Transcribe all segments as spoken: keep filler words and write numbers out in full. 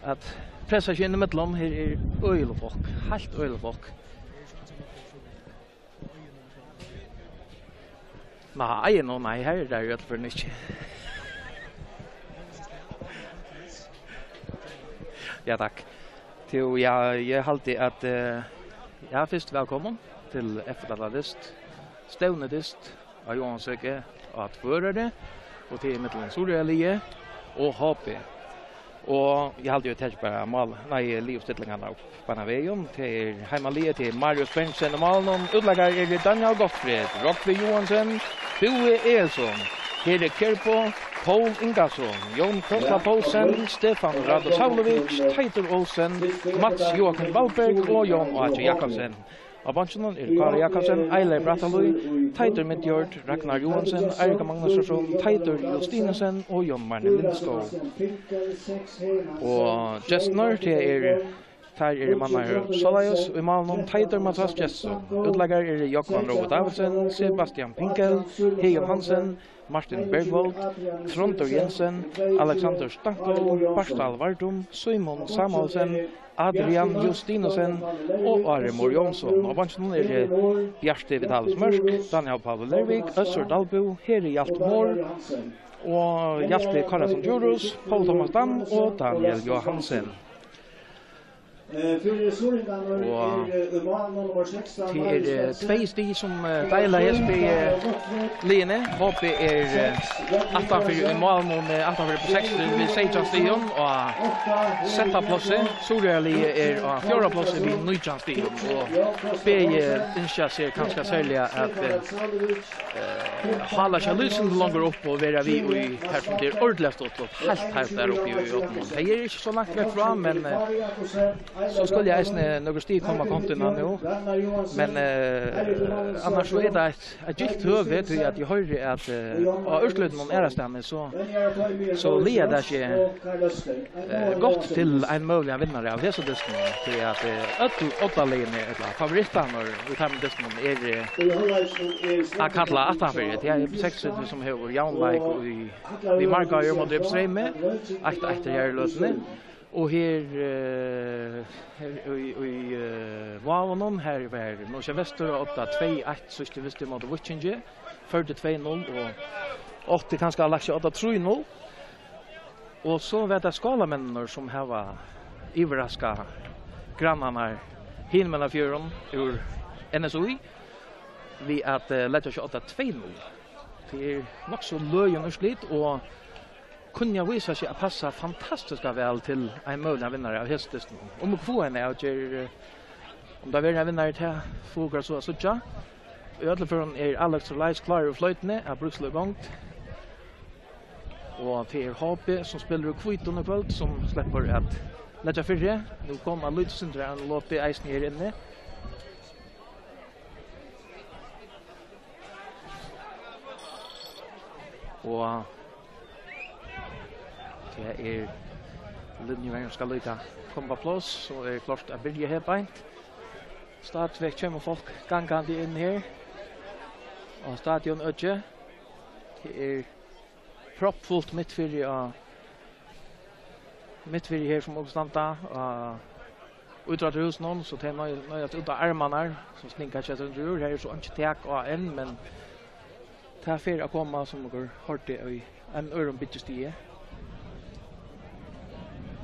At pressa seg inn ímillum, her er øgiligt fólk, heilt øgiligt fólk. Nei, nú, nei, her er tað í øllum førum ikki. Ja, takk. Tú, ja, eg haldi at, eh, ja, fyrst vælkomin til F L dyst, stevnudyst á Jóansøku á Tvøroyri, og tað er millum Suðuroyarliðið og H B. Og eg haldi, eg taki bara mál, nei, liðuppstillingarnar upp beinan vegin. Tað er heimaliðið, tað er Marius Bentsen í málinum. Útleikarar eru Daniel Gottfried, Rógvi Johansen, Búi Egilson, Heri Kjærbo, Poul Ingason, Jón Krossla Poulsen, Stefán Radosavljević, Teitur Olsen, Mats Joakim Valberg og Jón Áki Jakobsen. Á beinkinum eru Kári Jakobsen, Eiler Brattalíð, Teitur Midjord, Ragnar Johansen, Eirika Magnusson, Teitur Justinussen og Jón Marni Lindskog. Og gestirnir, tað eru, teir eru mannaðir soleiðis: í málinum Teitur Mathias Gestsson, útleikarar eru Jógvan Rói Davidsen, Sebastian Pinkel, Heðin Hansen, Martin Bergvold, Tróndur Jensen, Alexander Stanko, Bartal Vardum, Símun Samuelsen, Adrian Justinussen og Ari Mór Jónsson. Á beinkinum eru Bjarti Vitalis Mørk, Daniel Paul Lervik, Øssur Dalbø, Heri Hjalti Mohr og Hjalti Kárason Djurhuus, Poul Thomas Dam og Daniel Johansen. Og tað eru, eh, tvey stig sum, eh, deila hesi, eh, liðini. H B er, eh, aftanfyri í málmun, eh, aftanfyri við seytjan stigum, og á sætta plássi, Suðuroyarliðið er á fjórða plássi við nítjan stigum, og bæði ynskja sær kanska serliga at, eh, eh, hala seg lítið sindur longur upp og vera við í har sum tað er ordiliga stuttligt, heilt, heilt har uppi í, í oynni. Tey eru ikki so langt vekk frá, men, eh, so skulu eisini nøkur stig koma á kontoina nú. Men, eh, annars so er tað eitt, eitt gylt høvi, tí at eg hoyri at, eh, á úrslitunum aðrastaðni, so, so lagar tað seg, eh, gott til ein møguligan vinnara av hesum dystinum, tí at, eh, øll oddaliðini, ella favorittarnir í teimum dystunum, eru, eh, at kalla aftanfyri. Tað er P seksogtretivu sum hevur javnleik í, við Markaðið móti Streymi, eitt eitt í aðru løtuni. Og her, eh, her í, í, eh, Vágunum, her var Nólsoyar Vestur og Odda tvey eitt síðstu dyst móti Víkingi, førdi tvey null og átti kanska at lagt seg Odda trý null. Og so var tað Skálamennirnir, sum hava yvirraskað grannarnar hinumegin á fjørðin úr N S Í við at, eh, leggja seg Odda tvey null. Tað er nokk so løgin úrslit og kunnu vísa seg at passa fantastiska væl til ein møguligan vinnara av hesum dystinum. Um og hvønn avger, eh, um tað verður ein vinnari, tað fáa okur so at síggja. Í øllum førum er Alex Trolais klárur í floytuni at bríksla í gongd. Og tað er H B, sum spælir í hvítum í kvøld, sum sleppur at leggja fyri. Nú koma lítið sindur av lopi eisini her inni. Og tað er linjuverjin, sum skal líka koma upp á pláss, so er klárt at byrja her beint. Stadigvæk kemur fólk gangandi inn her á stadionøkið. Tað er proppfult mitt fyri á, mitt fyri her, sum okur standa á ítróttarhúsinum, so tey noy-, noyðast út á armarnar, sum stinga seg aftur undir. Her er so einki tak á enn, men tað fer at koma, sum okur hoyrdu, í einum øðrum byggistigi.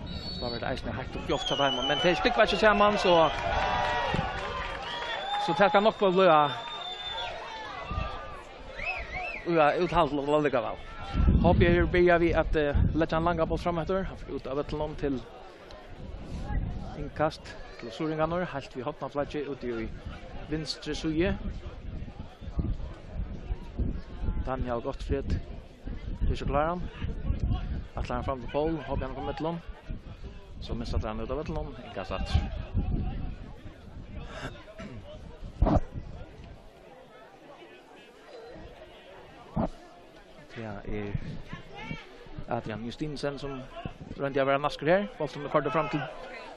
So verður tað eisini heitt og fjálgt hjá teimum, men tey stúgva ikki saman, so, so tað skal nokk blíva, blíva útihaldandi allíkavæl. H B er byrjað við at, eh, leggja ein langan bólt fram eftir. Hann fer út av vøllinum til innkast til Suðuroyingarnar, heilt við hornaflagið úti í vinstru síðu. Daniel Gottfried er so klár. Ætlar hann fram til Poul, H B hann kom millum. So mistar hann út av vøllinum, innkast aftur. Tað er Adrian Justinussen, sum royndi at vera naskur her. Bólturin er koyrdur fram til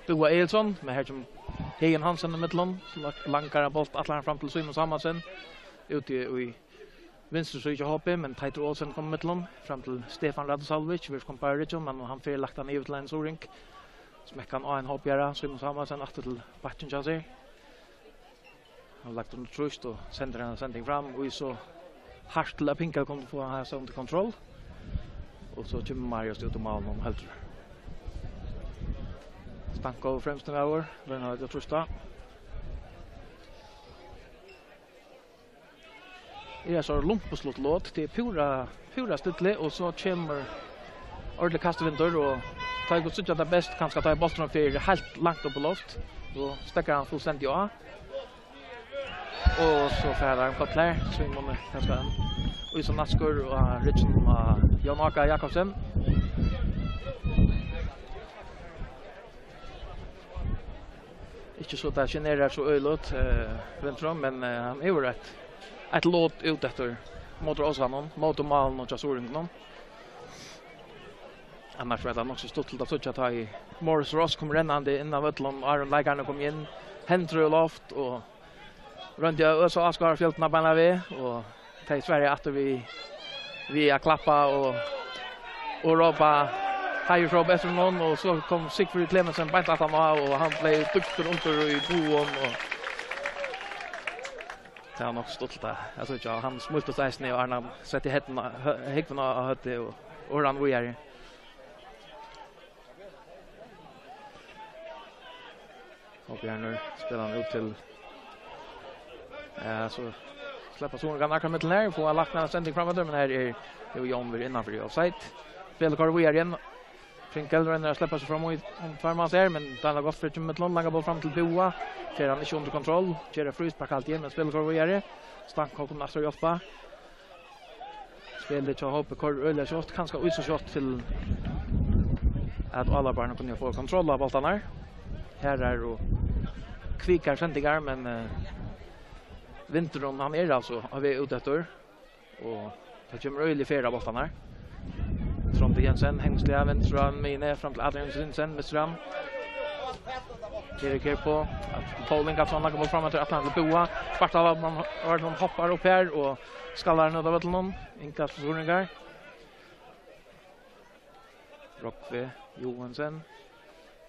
Búa Egilson, men her kemur Heðin Hansen ímillum. Lang-, langari bólt ætlar hann fram til Símun Samuelsen. Úti í vinstru síðu hjá H B, men Teitur Olsen kom ímillum. Fram til Stefán Radosavljević, virðist koma bara ryggjum, men hann fer lagt hann yvir til ein Suðuroying. Smekkar hann á ein hoppjara, Símun Samuelsen aftur til bakkin hjá sær. Hann lagt undir trýst og sendir eina sending fram, og so hart til at Pinga kundi fáa hana undir kontroll. Og so kemur Marius út um málið og heldur. Stanko fremst um maður, roynir at trýsta. Er so lumpusligt lot, tað er púra, púra stilli, og so kemur ordiligur kastivindur, og tá eg síggi tað best, kanska tá ið bólturin fer heilt langt upp í loft, so steðgar hann fullstendiga á. Og so fær hann koll her, Símun er kanska ein í sum naskur, og hann ryggin á Jón Áka Jakobsen. Ikki so tað generar so øgiligt, eh, Wintrum, men, eh, hann hevur eitt, eitt lot út eftir móti Ásanum, móti málinum hjá suðuroyingunum. Annars var tað nokk so stuttligt at síggja, tá ið Morris Ross kom rennandi inn á vøllinum, áðrenn leikararnir komu inn, hendur í loft og royndi at øsa áskoðarafjøldina beinanvegin, og tey svaraðu aftur við, við at klappa og, og rópa heiðursróp eftir honum, og so kom Sigfríður Clemensen beint aftan á, og hann bleiv dýptur undir í búðum, og tað var nokk stuttligt at, at síggja, hann smíltist eisini, og hann setti hendina, hø-, húgvuna á høvdið og, og rann víðari. Hoppjara, spælir hann út til, ja, so sleppa suðuroyingarnir akkurát millum her, fáa lagt eina sending frameftir, men her er nú Jón verið innanfyri offside. Spælið koyrir víðari enn. Prinkel roynir at sleppa seg fram í, um tvær manns her, men Daniel Gottfried kemur millum, langan bólt fram til Búa, fær hann ikki undir kontroll, ger eitt fríspark alt í einu, men spælið koyrir víðari. Stanko kunnu aftur hjálpa. Spælið hjá Hopi koyrir øgiliga skjótt, kanska ov so skjótt til at álapáarnir kunnu fáa kontroll á bóltarnar. Her eru kvikar sendingar, men, eh, vindurin, hann er altso á veg út eftir. Og tað kemur øgiliga ferð á bóltarnar. Tróndur Jensen, hengsliga, vinstru á miðjuni, fram til Adrian Jensen, missir hann. Erik her på, Paul Ingason, langan bólt fram eftir, ætlar hann til Búa. Spartar av, man, man hoppar upp her, og skallar hann út av vøllinum. Innkast til suðuroyingar. Rógvi Joensen.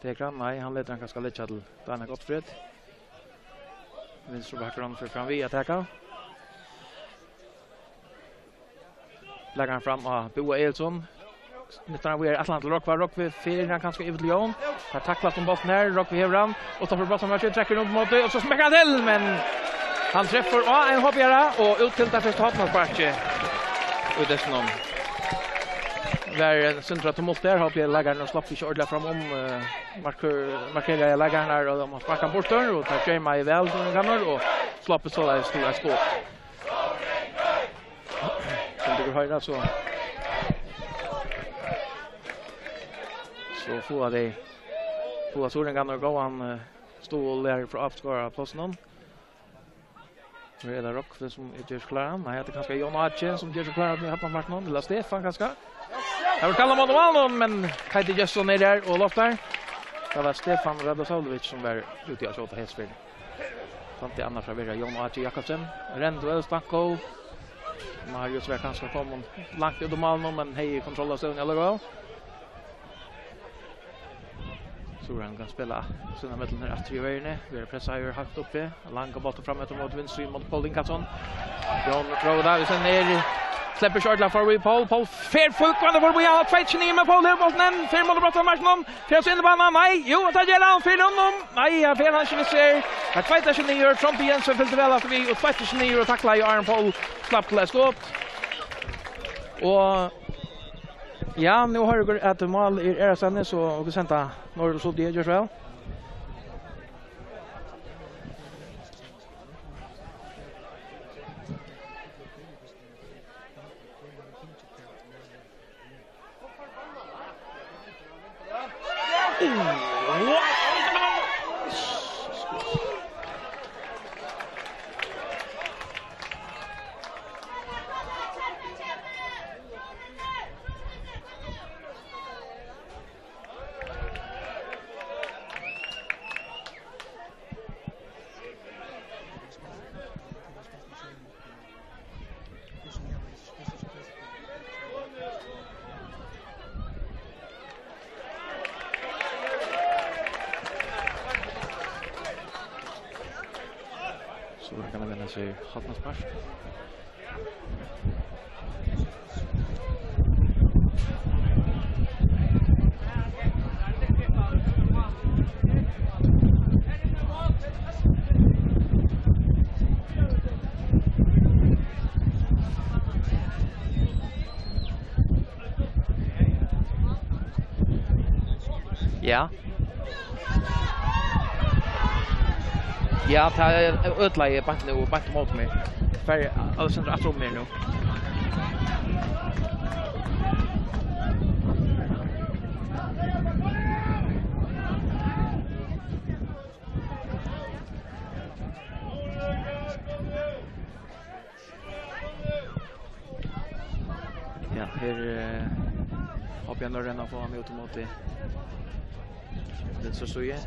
Tekur hann? Nei, hann letur hann kanska liggja til Daniel Gottfried. Vinstri bakgrunn fer fram við at taka. Leggur hann fram á Búa Egilson. Nýttar hann víðari, ætlar hann til Rógva. Rógvi fer hann kanska yvir til Jón. Teir taklast um bóltin her. Rógvi hevur hann. Og stoppar bóltin, trekker út móti, og so smekkar hann til, men hann trefur á ein hoppjara og út til tað fyrsta hornasparkið. Út eftir honum. Var eitt sindur av tumult har, hoppjari, leikararnir sluppu ikki ordiliga fram um, eh, marker-, markeraðu leikararnar, og tá sparkaði hann burtur, og teir geyma væl, suðuroyingarnir, og sluppu soleiðis til eitt skot. Sum tykur hoyra, so, so fáa tey, fáa suðuroyingarnir góðan, eh, stuðul her frá avskoraplássinum. Nú er tað Rógvi sum ger seg kláran. Nei, tað er kanska Jón Áki sum ger seg kláran við hornasparkinum. Ella Stefan kanska. Her var skalla móti málinum, men Teitur Gestsson er har og loftar. Tað var Stefan Radosavljevic sum var úti at skjóta hesa ferð. Tað er annars at vera Jón Áki Jakobsen. Reyndell Stanko. Marius var kanska komin langt út um málinum, men hevði kontroll av støðuni allíkavæl. Suðuroyingar kunnu spæla sínámillum her aftur í verðini. Verður pressaður høgt uppi. Langur bóltur fram eftir móti vinstru, móti Paul Ingason. Jón Rói Davidsen er, sleppur ikki ordiliga forbi Paul. Paul fer fullkomiliga forbi, hann er tvey niður, men Paul hevur bóltin enn. Fer móti brotna markinum. Fer so inn í banan. Nei, jú, tað ger hann. Fer honum. Nei, hann fer hann ikki við sær. Hann tveitar seg niður. Tróndur Jensen fylgdi væl aftur við og tveitar seg niður og taklaði áðrenn Paul slapp til eitt skot. Og Ja, nú hoyra okur at mál er aðrastaðni, so okur senda norður til Suðuroyar, ger so væl. Og kann vinna seg hotnaspark. Ja. Ja, tað er ødelagið beint nú, beint móti mær. Fari Alexander aftur um her nú. Ja, her, eh, Oppjørn Norrøn har fáa hann út móti vinstru síðu.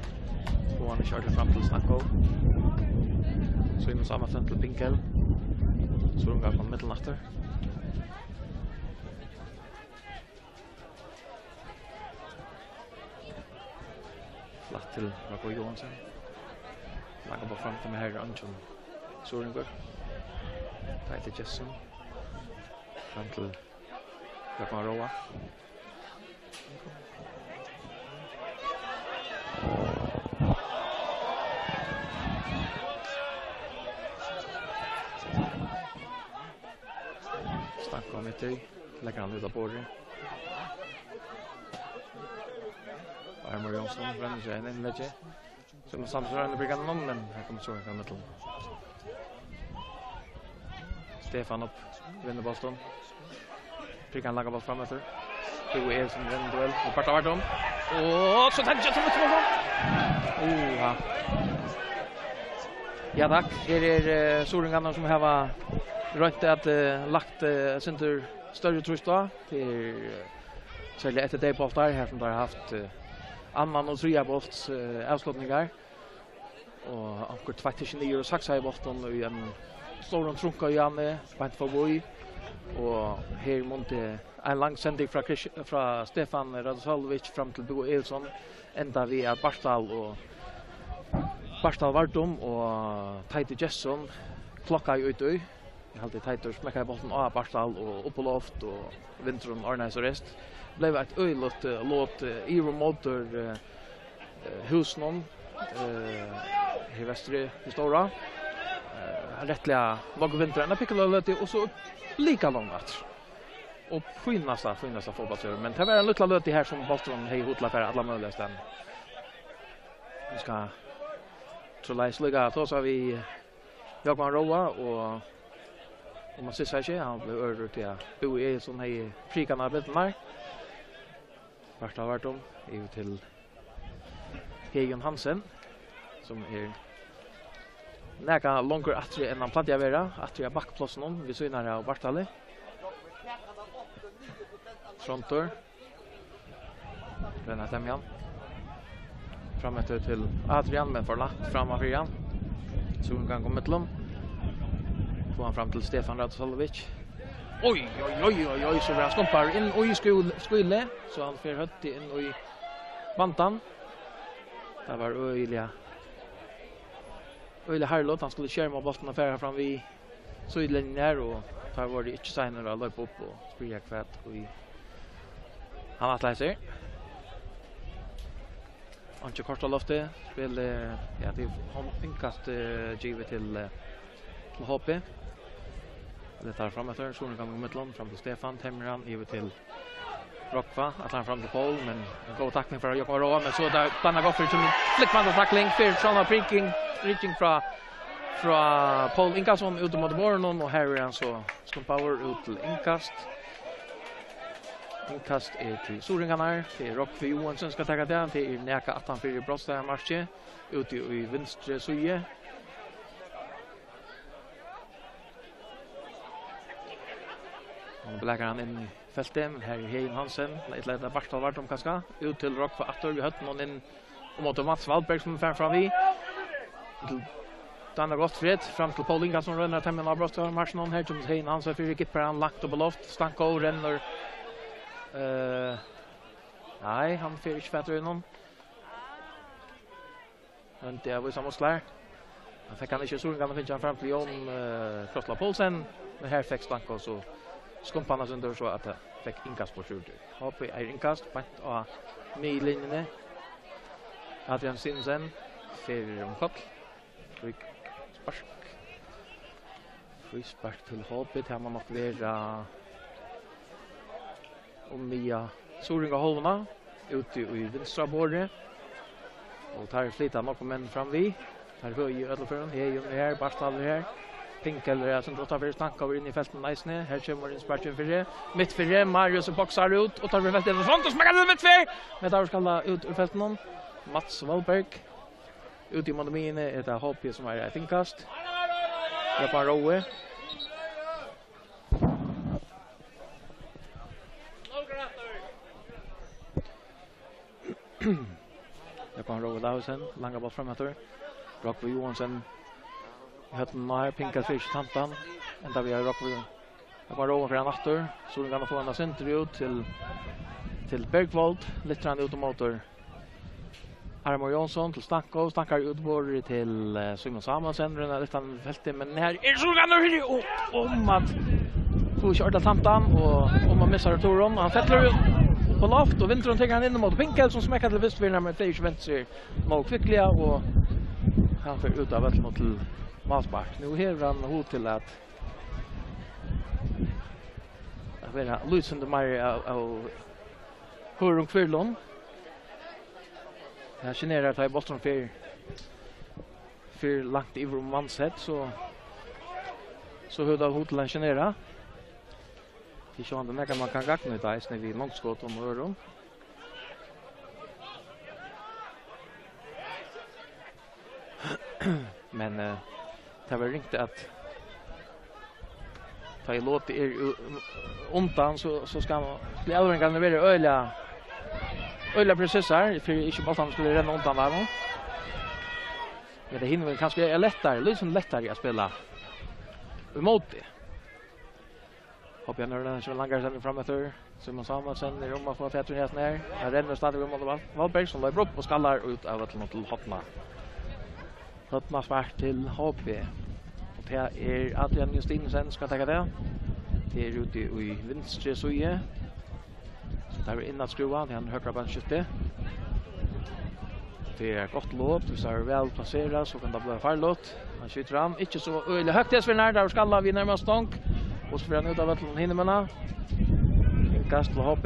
Og hann er kjørtur fram til Stanko. Símun Samuelsen til Pinkel. So er hann í miðjuni aftur. Flatt til Marco Johansen. Langar bolt fram til, men her er eingin Suðuroyingur. Teitur Gestsson. Fram til Jógvan Róa. Stanko mitt í. Leggur hann út á borðið. Armur Jónsson rennur seg inn innleggi. Símun Samuelsen roynir at prika hann, men her kemur so ein fram millum. Stefan upp, vinnur bóltin. Prikar ein langan bólt fram eftir. Búi Egilsen rennur duell við Barta Vardum. Og so tekur Kjell Trond. Oha. Ja takk, her er, eh, Suðuroyingarnir sum hava roynt at, eh, lagt, eh, sindur størri trýst á. Tað er, eh, serliga eftir tey bóltar her sum teir hava havt, eh, annan og triðja bólts, eh, avslutningar. Og onkur tveitti seg niður og saksaði bóltin í ein stóran trunka í ána, beint forbí. Og her mundi ein lang sending frá Chris-, frá Stefan Radosavljevic fram til Búa Egilson enda við at Bartal og, Bartal Vardum og Teitur Gestsson klokkaðu út í. Eg haldi, Teitur smekkaði bóltin á Bartal og upp á loft, og vindurin ordnaði so resten. Bleiv eitt øgiligt, eh, lot, eh, yvir móti, eh, eh, húsunum, eh, her vesturi í Stóra. Eh, rættiliga nógvur vindur, ein pinkulítla løtu, og so líka langt aftur. Og fínasta, fínasta fótbóltsøving. Men tað var ein lítla løtu her, sum bólturin hevði hug til at fara allar møguligar staðir. Nú skal Trolleis líka tosa við Jógvan Róa, og um man sissar ikki, hann bleiv ørur til at Búi Egilson hevði prikan av bylturnar. Bartal Vardum yvir til Heðin Hansen, sum er nakað longur aftur enn hann plagdi at vera, aftur á bakkaplássinum við síðuna av Bartali. Tróndur. Renna Demjan. Fram eftir til Adrian, men for langt framman fyri hann. So ein gang um millum. Fáa hann fram til Stefan Radosavljevic. Oj, oj, oj, oj, oj, so verður hann skumpaður inn í skúl-, skílið, so hann fer høvdið inn í vandan. Tað var øgiliga, øgiliga harðligt. Hann skuldi skerma bóltin og fara fram við síðulinjuni her, og teir vóru ikki seinir at leypa upp og spyrja, hvat ið hann ætlaði sær. Einki kort á lofti. Spæl, eh, ja, tað er hon-, inkast, eh, givið til, eh, til H B. Tað er fram eftir, Suðuroyingur í miðjuni, fram til Stefan, temjir hann, yvir til Rógva, ætlar hann fram til Pól, men ein góð takling frá Jógvan Róa, men so er tað bannað gott fyri, kemur flúgvandi takling, fær sovorðna prikking, prikking frá, frá Pól Ingason út móti borðinum, og her er hann so skumpaður út til inkast. Inkast er til Suðuroyingarnar, tað er Rógvi Joensen skal taka tað, tað er nakað aftan fyri brotsstigahúsið, úti í vinstru síðu. Hann blakar hann inn í feltið, men her er Heðin Hansen, ella er tað Bartal Vardum kanska? Út til Rógva aftur, við høvdinum inn og móti Mats Valberg, sum fer fram við. Til Daniel Gottfried, fram til Pól Ingason, roynir at temja hann á brotsstigahúsinum. Her kemur Heðin Hansen fyri, gippar hann langt upp á loft. Stanko rennur. Eh, nei, hann fer ikki fatur í honum. Royndi at vísa musklar. Hann fekk hann ikki, Suringarnir fingu hann fram til Jón, eh, Krossla Poulsen, men her fekk Stanko so skumpa hann eitt sindur, so at hann fekk innkast burtur úr. H B er innkast, beint á miðjulinjuni. Adrian Stinsen fer um koll. Fríspark. Fríspark til H B, tað má nokk vera um miðja Suringa hálvuna, úti í vinstra borði. Og teir flyta nokk menn fram við. Teir høga í øllum førum. Heðin er her, Bartal er her. Pinkel er sindur uttanfyri, Stanko er inni í feltinum eisini. Her kemur innsparkin fyri. Mitt fyri, Marius boksar út, uttanfyri feltið. Frontus smekkar til mitt fyri. Men teir skal út úr feltinum. Mats Valberg. Úti í móti miðjuni er tað H B, sum er eitt innkast. Jógvan Rói. Jógvan Rói Davidsen, langa bólt fram eftir. Rógvi Johansen í høvdinum á her, pinkar fyri seg tantan. Enda við Rógvi. Jógvan Rói fer hann aftur. Suringarnir fáa hann eitt sindur út til, til Bergvold. Lyftir hann út um móti Armor Jónsson til Stanko. Stankar út borðið til, eh, Símun Samuelsen. Rúnar lyftir hann feltið, men her er Suringarnir fyri. Og, og Mats fáa ikki ordiliga tantan, og, og Mats missar returin. Hann fellur upp á loft, og vindurin tekur hann inn móti Pinkel, sum smekkar til vinstru fyri, men fær ikki vent seg nóg kvikliga, og hann fer út av vøllinum til málspark. Nú hevur hann hug til at, at vera lýsandi meir av, av hørðum hvirlum. Tað generar, tá ið bólturin fer, fer langt yvir um mannshead, so, so hevur tað hug til at generera. Tað er sjálvandi nakað, man kann gagna í dag, eisini við longskotum og øðrum. Men, eh, tað var ringt at tá ið lotið er u-, undan, so, so skal man, skulu avleveringarnar vera øgiliga, øgiliga presisar, fyri ikki bóltarnir skulu renna undan teimum. Men tað hinir kanska er lættari, líka sum lættari at spæla ímóti. H B Ørn, sum er langari sending fram eftir. Símun Samuelsen er um at fáa fatur í hesum her. Hann rennur stadigvæk um Óla Val-, Valberg, sum loypur upp og skallar út av vøllinum til horna. Hornaspark til H B. Og tað er Adrian Justinussen skal taka tað. Tað er úti í vinstru síðu. So tað er inn at skrúva, tað er ein høgra beinskifti. Tað er gott lot, viss tað er væl plaserað, so kann tað blíva farligt. Hann skjýtur hann, ikki so øgiliga høgt, tess fyri nær, tað er skalla við nærmastu stong. Og so fer hann út av vøllinum hinumegin. Innkast til H B.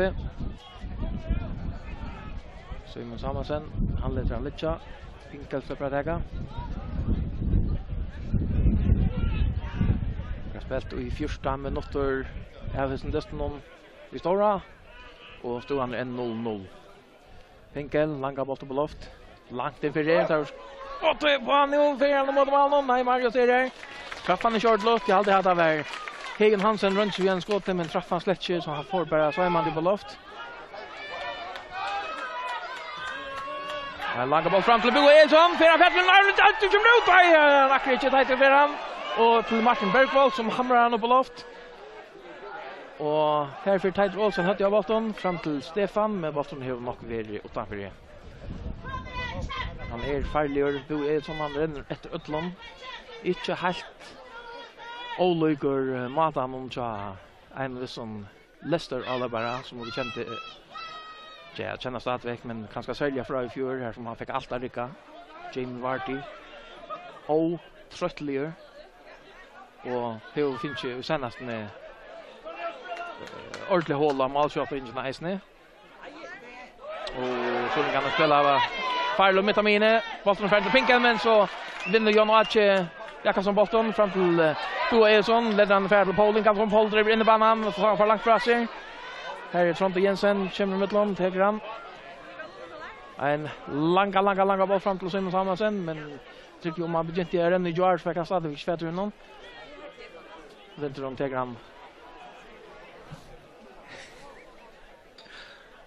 Símun Samuelsen, hann letur hann liggja. Pinkel sleppur at taka. Tað er spælt í fjúrtan minuttir av hesum dystinum í Stóra, og støðan er enn null null. Pinkel, langa bólt upp á loft. Langt inn fyri, tar skot upp á, nú fer hann móti málinum. Nei, Marius er her. Traff hann ikki ordiliga. Eg haldi at tað var Heðin Hansen, Rønns, við ein skoti, men traff hann slett ikki, so hann fór bara sveimandi upp á loft. Ein langa bólt fram til Búa Egilson. Fer hann fallin? Nei, hann kemur út. Nei, hann rakar ikki, Teitur fer hann. Og til Martin Bergvold, sum hamrar hann upp á loft. Og her fer Teitur Olsen høvdið á bóltin fram til Stefan, men bólturin hevur nokk verið uttanfyri. Hann er farligur, Búi Egilson, hann rennur eftir øllum. Ikki heilt ólíkur, eh, mátanum hjá einum vissum Leicester-álopara, sum okur kendi, eh, ja, kenna stadigvæk, men kanska serliga frá í fjør, har sum hann fekk alt at rigga. Jamie Vardy, ótroyttiligur. Og hevur fingið í seinastuni, eh, ordiliga hol á málskjúttingina eisini. Og so kann hann spæla av farlig mitt av mine. Bólturin fer til Pinkel, men so vinnur John Áki Jakobsson bóltin fram til, eh, Búa Egilson. Letur hann fara til Poul Ingalsson. Poul drívur inn í banan, og so fær hann for langt frá seg. Her er Tróndur Jensen, kemur ímillum, tekur hann. Ein langa, langa, langa bólt fram til Símun Samuelsen, men trúgvi, um hann begynti at renna í gjár, so fekk hann stadigvæk ikki fatur í honum. Vindurin tekur hann.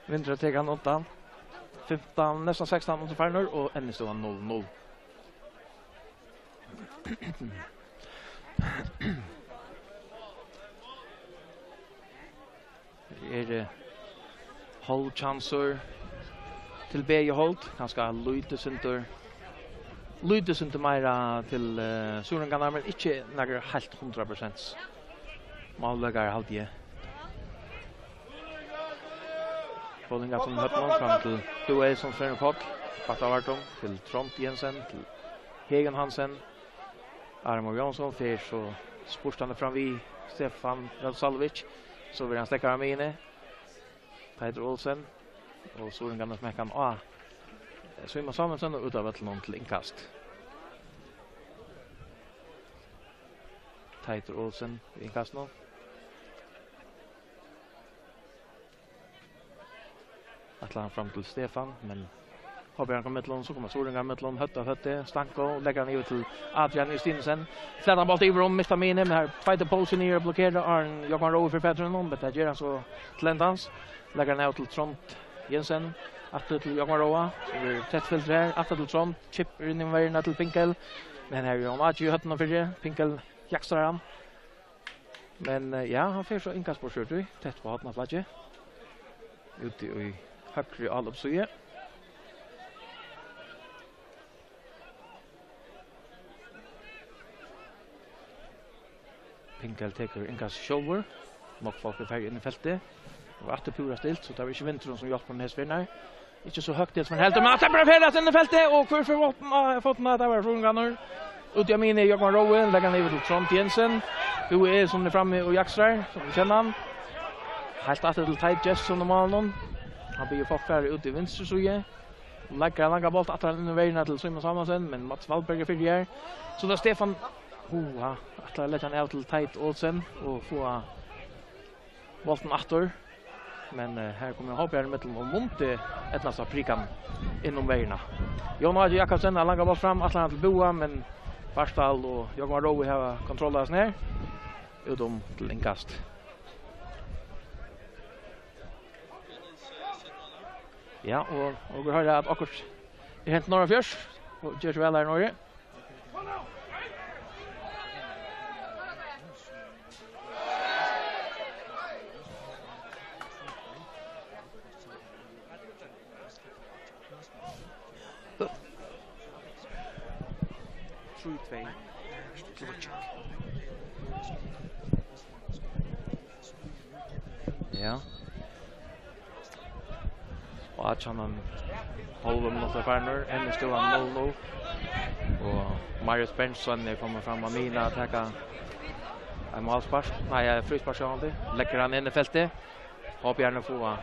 Vindurin tekur hann undan. Fimtan, næstan sekstan minuttir farnir, og enn er støðan null null. Her er, eh, hálvkjansur til begge hold. Kanska lítið sindur Lítið sindur meira til, eh, suðuroyingarnar, men ikki nakar heilt hundrað prosent málleikari, haldi eg. Bowling aftan á høvdinum, fram til Due, sum fer um koll. Batta Vardum til Trond Jensen, til Hegan Hansen. Armur Jónsson fer so spurtandi fram við Stefan Radosalovic. So verður hann steðgaður á miðjuni. Teitur Olsen og suðuroyingarnir smekka hann á. Símun Samuelsen og út av vøllinum til innkast. Teitur Olsen í innkastinum. Ætlar hann fram til Stefan, men H B-ið kemur millum, so koma suðuroyingarnir millum, høvd av høvdi, Stanko, leggur hann yvir til Adrian Justinsen. Flatan bolt yvir um, mistar miðjuna, men her bítur Poulsen niður og blokkerar, áðrenn Jógvan Roe fær fatur í honum, men tað ger hann so til endans. Leggur hann av til Trond Jensen, aftur til Jógvan Roe, so verður tætt fylgt her, aftur til Trond, chip inn í verðina til Pinkel, men her er Jón Áki í høvdinum fyri, Pinkel jaksar hann. Men, eh, ja, hann fer so innkast burtur úr tí, tætt við hornaflaggið. Úti í høgru álopssíðu. Pinkel tekur innkast sjálvur. Nógv fólk er farið inn í feltið. Og aftur púra stilt, so tað var ikki vindurin sum hjálpti honum hesa ferðina. Ikki so høgt, men heldur, men hann sleppur at ferðast inn í feltið, og hvør fer fótin á, fótin á, tað var suðuroyingarnir. Úti á miðjuni, Jógvan Roe, leggur hann yvir til Trond Jensen. Due Egilson er frammi og jaksar, sum vit kenna hann. Heilt aftur til Teit Jesson í málinum. Hann biður fólk fara út í vinstru síðu. Leggur ein langan bolt aftur inn í verðina til Símun Samuelsen, men Mats Valberg er fyri her. So tað er Stefan, uh, ætlar at leta hann av til Teit Olsen og fáa boltin aftur. Men, eh, her kemur H B-ið ímillum og mundi eydnast at prika hann inn um verðina. Jón Áki Jakobsen, ein langan bolt fram, ætlar hann til Búa, men Bartal og Jógvan Roe hava kontroll á hesum her. Út um til innkast. Ja, og, og okur hoyra at okkurt er hent norðanfyri, og ger seg væl her norðuri. Trý tvey. Ja. Og átjan hálvur minuttur farnir, enn er støðan null null. Og Marius Berntsson er komin fram á miðjuna at taka eitt málspark, nei, eitt fríspark, sjálvandi. Leggur hann inn í feltið. H B-arnir fáa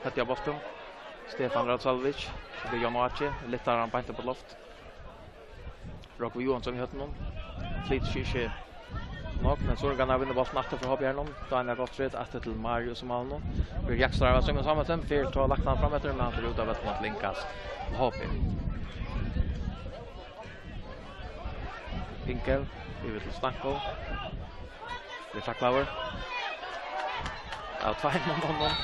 høvdið á bóltin. Stefan Radosalovic, so tað er Jón Áki, lyftir hann beint upp á loft. Rógvi Johansson í høvdinum. Flytur seg ikki nokk, men suðuroyingarnir vinna bóltin aftur frá H B-arnum. Daniel Gottfried aftur til Marius í málinum. Verður jaksað av Símun Samuelsen, fær tá lagt hann fram eftir, men hann fer út av vøllinum til innkast til H B. Pinkel, yvir til Stanko. Blir taklaður av tveimum monnum.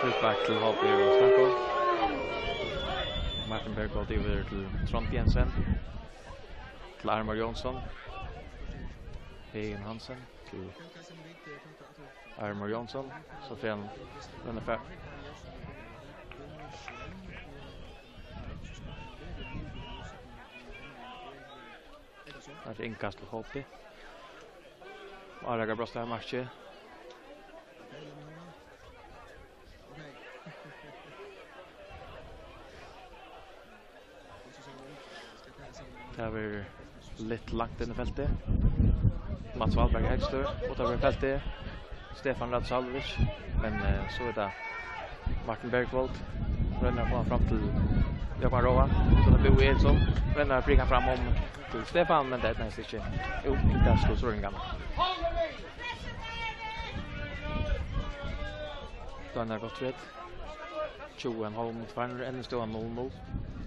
Fríspark til H B og Stanko. Martin Bergvold yvir til Trond Jensen. Til Armar Jónsson. Hegan Hansen til Armar Jónsson. So fer hann, rennur fer. Her er innkast til H B. Árakar brást av marki. Tað verður litt langt inn í feltið. Mats Valberg Haugsted, út av feltið. Stefan Radosalovic, men, eh, so er tað Martin Bergvold. Roynir at fáa hann fram til Jógvan Roa. So er tað Búi Egilson. Roynir at prika hann fram um til Stefan, men tað eydnaðist ikki. Jú, tað skulu suðuroyingarnir. Daniel Gottfried. Tjúgu og ein hálv minuttur farnir, enn er støðan null null.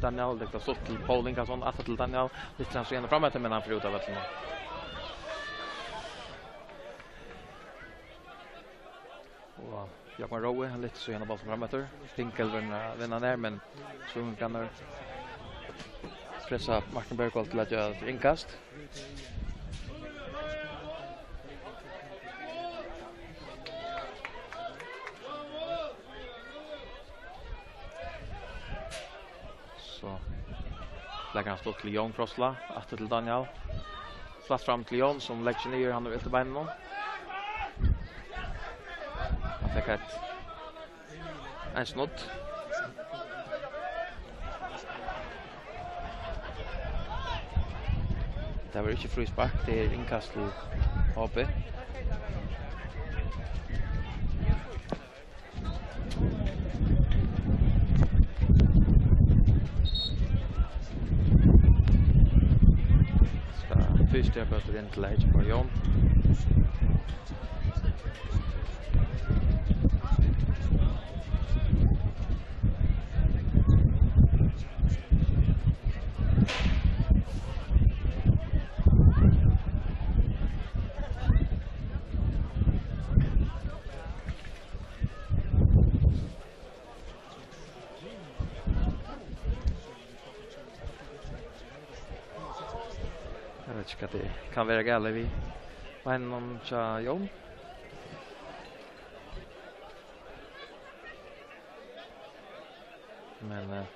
Daniel, tað er stutt til Poul Ingason, aftur til Daniel. Lyftir hann so fram eftir, men hann fer út av vøllinum. Og Jógvan Roe, hann lyftir so bóltin fram eftir. Pinkel roynir at vinna hann her, men suðuroyingarnir pressa Martin Bergvold til at gera eitt innkast. Leggur hann stutt til Jón Frosla, aftur til Daniel. Slætt fram til Jón, sum leggur seg niður, hann hevur ilt í beinunum. Hann fekk eitt, ein snudd. Tað var ikki fríspark, tað er innkast til H B. Skal fysioterapeutur inn til leik for Jón. Eg veit ikki, hvat tað kann vera galið við beinunum hjá Jón. Men, eh,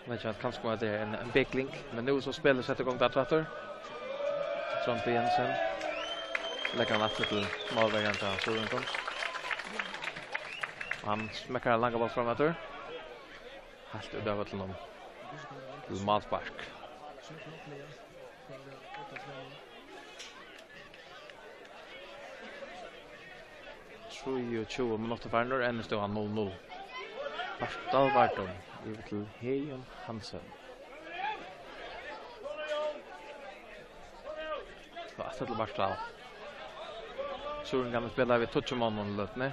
Veit ikki, kanska var tað ein, ein bygling, men nú so spælir sett í gongd aftur. Trond Jensen. Leggur hann aftur til málverjan hjá Suðuroyingum. Og hann smekkar ein langan bólt fram aftur. Heilt út av vøllinum. Til málspark. Trýogtjúgu minuttir farnir, enn er støðan null null. Bartal Bartal, yvir til Heðin Hansen. Og aftur til Bartal. Suðuroyingarnir spæla við tíggju monnum í løtuni.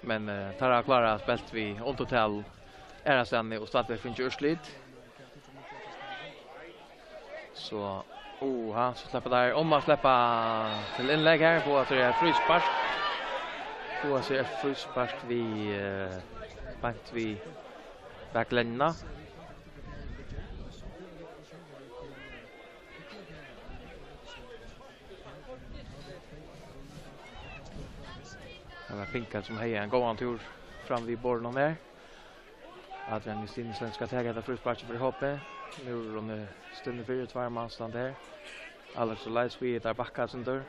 Men, eh, teir hava klárað at spælt við undirtal aðrastaðni og stadigvæk fingið úrslit. So, oha, so sleppa teir um at sleppa til innlegg her. Fáa sær eitt fríspark. Fáa sær eitt fríspark við, eh, beint við baklinjuna. Tað var Pinkel, sum hevði ein góðan túr fram við borðinum her. Adrian Justinsen skal taka hetta frísparkið fyri H B. Nú er hon, eh, stunnin fyri, tveir mann standa her. Alex og Leis, við teir bakka eitt sindur.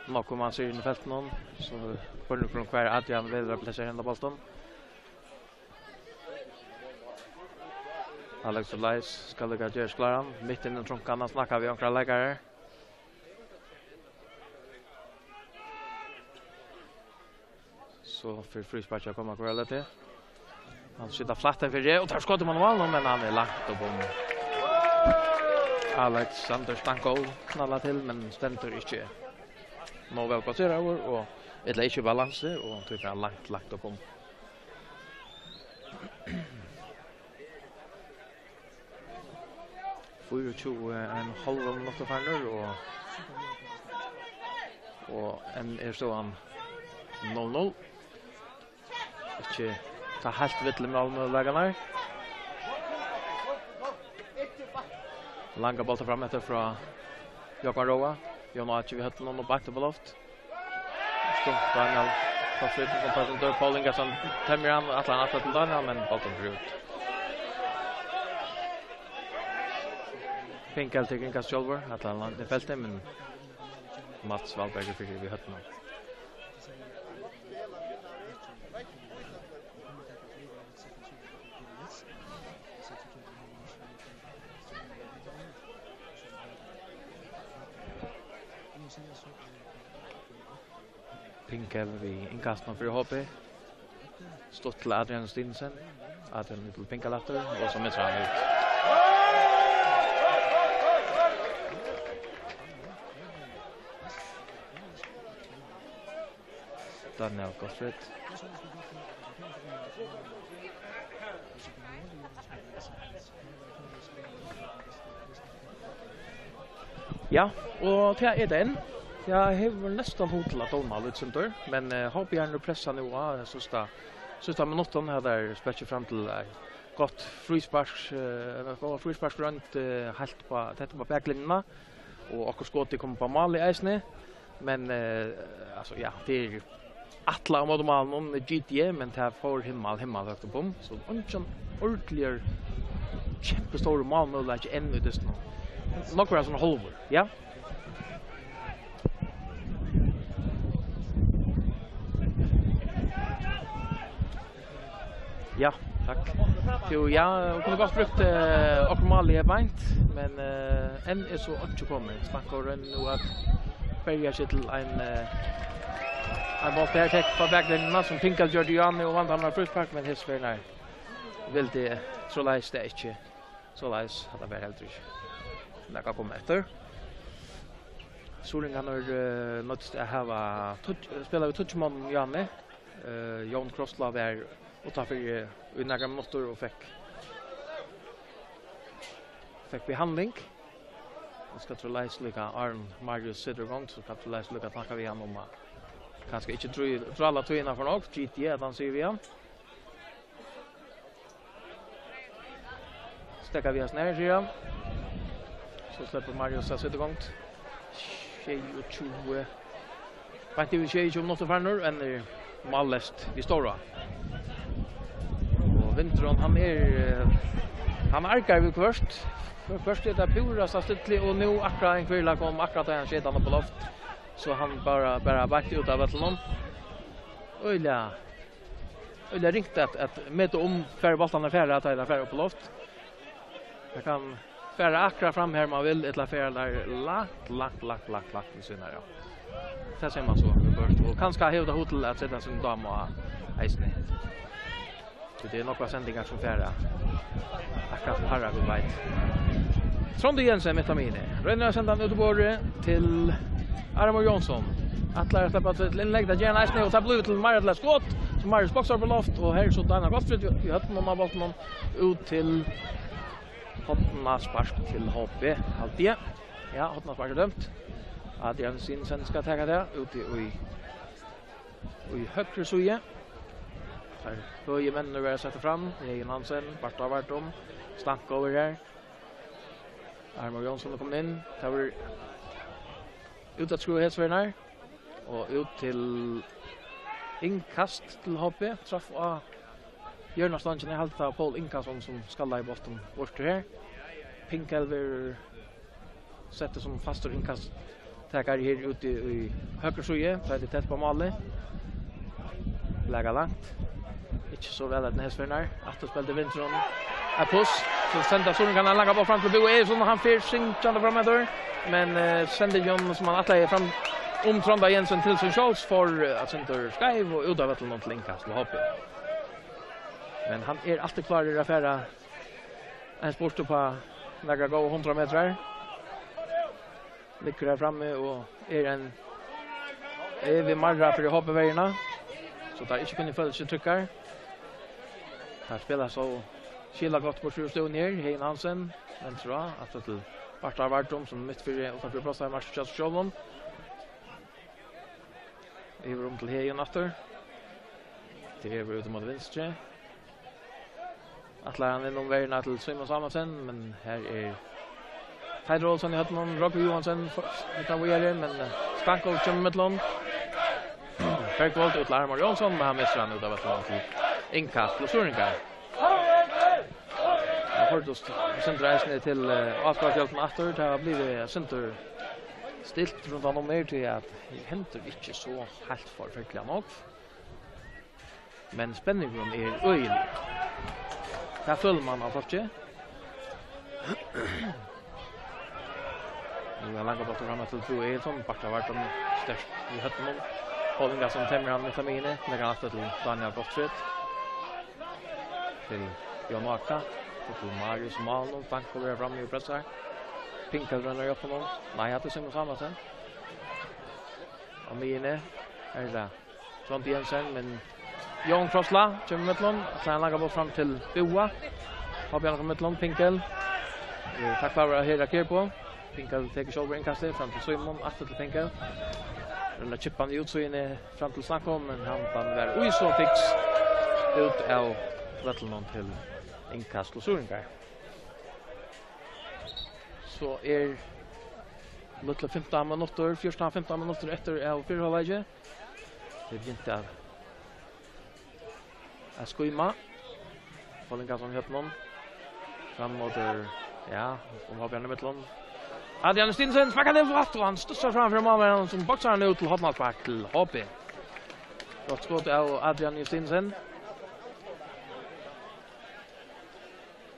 Nú kemur hann sær inn í feltinum, so spurningur um hvar Adrian velur at plasera henda bóltin. Alex og Leis skal líka gerast kláran. Mitt inni í trunkanum, hann snakkar við onkrar leikarar. So fer frísparkið at koma, hvør er tað? Hann skjýtur flatt inn fyri, og teir skjóta mann á mál, men hann er langt upp um. Alexander Stanko knallar til, men stendur ikki nóg væl plaseraður, og ella ikki í balansu, og tí fer hann langt, langt upp um. Fýraogtjúgu og ein hálvan minuttur farnir, og, og enn er støðan null null. Ikki tað heilt villum málmøguleikarnar. Langar bóltar fram eftir frá Jógvan Róa. Jón Áki við høvdinum og beint upp á loft. Stutt, Daniel Gottfried, sum passar undir. Paul Ingason temjir hann, ætlar hann aftur til Daniel, men bólturin fer út. Pinkel tekur innkast sjálvur, ætlar hann langt inn í feltið, men Mats Valberg er fyri við høvdinum. Pinkel við innkastinum fyri H B. Stutt til Adrian Stinsen. Adrian til Pinkel aftur, og so missir hann út. Daniel Gottfried. Ja, og tað er tað enn. Eg havi næstan hug til at dóma eitt sindur, men, eh, H B nú pressar nú á, eg synist tað, synist tað minuttin her, teir spæla fram til, eh, gott fríspark, eh, góða frísparksroynd, eh, heilt upp á, tætt upp á baklinjuna. Og okkurt skot er komið upp á málið eisini. Men, eh, altso, ja, tað er ætlað á móti málinum, G T, men tað fór himmal, himmal høgt upp um. So eingin ordiligur kjempestórur málmøguleiki enn í dystinum. Nokk var hann hálvur, ja. Ja, takk. Jú, ja, vit kundu gott brúkt, eh, okkurt mál í beint, men, eh, enn er so einki komið. Stanko roynir nú at berja seg til ein, eh, ein bolt her, tætt við baklinjuna, sum Pinkel gjørdi í áðni og vant hann á fríspark, men hesa ferðina vildi Trolheim tað ikki. Soleiðis, hatta var heldur ikki nakað at koma eftir. Suðuroyingarnir, eh, noyddust at hava tíggju, spæla við tíggju monnum í áðni. Eh, Jón Krossla var uttanfyri, eh, í nakrar minuttir og fekk, fekk behandling. Og skal Trolheim líka, áðrenn Marius setur í gongd, so skal Trolheim líka snakka við hann um at kanska ikki drý-, drála tíðina for nógv, G T, at hann sigur við hann. Steðga við hasum her, sigur hann. So sleppur Marius at seta í gongd. Sjeyogtjúgu. Beint yvir sjeyogtjúgu minuttir farnir, enn er málleyst við Stórá. Og vindurin, hann er, eh, hann argar viðhvørt. Viðhvørt er tað púrasta stilli, og nú akkurát ein hvirla kom, akkurát tá hann skeyt hann upp á loft. So hann bara, bara beint út av vøllinum. Øgiliga Øgiliga ringt at, at meta um, hvar bóltarnir fara, tá teir fara upp á loft. Tað kann fara akkurát fram har man vil, ella fara teir langt, langt, langt, langt, langt við síðuna av, ja. Tað sær man so viðhvørt. Og kanska hevur tað hug til at seta sín dám á eisini. So tað eru nógvar sendingar sum fara akkurát sum harra Gud veit. Tróndur Jensen mitt á miðjuni. Roynir at senda hann út á borðið til Armur Jónsson. Ætlar at sleppa til innlegg, tað ger hann eisini, og tað blívur til meira til eitt skot, sum Marius boksar upp á loft, og her er so Daniel Gottfried í, í høvdinum á bóltinum, út til hornaspark til H B, haldi eg. Ja, hornaspark er dømt. Adrian Sinsen skal taka tað, úti í, í høgru síðu. Teir høgu menninir verða settir fram, Regin Hansen, Bartha Vardum, Stanko er her. Armur Jónsson er komin inn. Tað verður útatskrúð hesa ferðina. Og út til innkast til H B. Traff á hjørnastongina. Eg haldi, tað var Poul Ingason, sum skallaði bóltin burtur her. Pinkel verður settur sum fastur innkast. Tekur her úti í høgru síðu, tá er tað tætt upp á málið. Blaka langt. Ikki so væl at hesa ferðina. Aftur spældi vindurin. Eitt pluss. So senda Suðuroyingarnir ein langa bolt fram til Búa Egilson, og hann fer syngjandi fram eftir. Men, eh, sendingin sum hann ætlaði fram um Trónda Jensen til sín sjálvs fór, eh, eitt sindur skeiv og út av vøllinum til innkast til H B. Men hann er altíð klárur at fara ein spurt upp á nakrar góðar hundrað metrar. Liggur her frammi og er ein evig marra fyri H B-verjuna, so teir ikki kunnu føla seg tryggar. Teir spæla so skilagott burtur úr støðuni her. Regin Hansen, venstra, aftur til Bartha Vardum, sum er mitt fyri, uttanfyri plássið, Martin Kjøtt Sjálvum. Yvir um til Regin aftur. Til Evur út móti vinstru. Ætlar hann inn um verjuna til Símun Samuelsen, men her er Teitur Olsen í høvdinum, Róbert Johansen for-, utan víðari, men, eh, Stanko kemur millum. Bergvold út til Armar Jónsson, men hann missir hann út av vøllinum til innkast til Suðuroyingar. Hann hoyrdist sindur eisini til, eh, áskoðarafjøldina aftur, tað var blivið sindur stilt rundan um her, tí at hendir ikki so heilt forferdiliga nógv. Men spenningurin er øgiligur. Tað følir man av fólki. Nú er langur bóltur fram til Búa Egilson. Bartha Vardum sterkt í høvdinum. Poul Ingason temur hann mitt á miðjuni. Leggur hann aftur til Daniel Gottfried. Til Jón Áka. Og til Marius Malum. Stanko verður frammi og pressar. Pinkel roynir at hjálpa honum. Nei, hatta er Símun Samuelsen. Á miðjuni er tað Tróndur Jensen, men Jón Krossla kemur millum, ætlar ein langa bolt fram til Búa. Fabian kemur millum, Pinkel. Eh, taklar av Hera Kirbo. Pinkel tekur sjálvur innkastið, fram til Símun, aftur til Pinkel. Roynir at kippa hann í útsíðuni, fram til Stanko, men hann fann var í so fiks út av vøllinum til innkast til Suðuroyingar. So er Lítlir fimtan minuttir, fjúrtan fimtan minuttir eftir av fyrra hálvleiki. Tað er begynt at, at skýma. Paul Ingason í høvdinum. Fram móti, ja, um H B í millum. Adrian Stinsen, smekkar til aftur, og hann stussar fram fyri málverjan, sum boksar hann út til hornaspark til H B. Gott skot av Adrian Stinsen.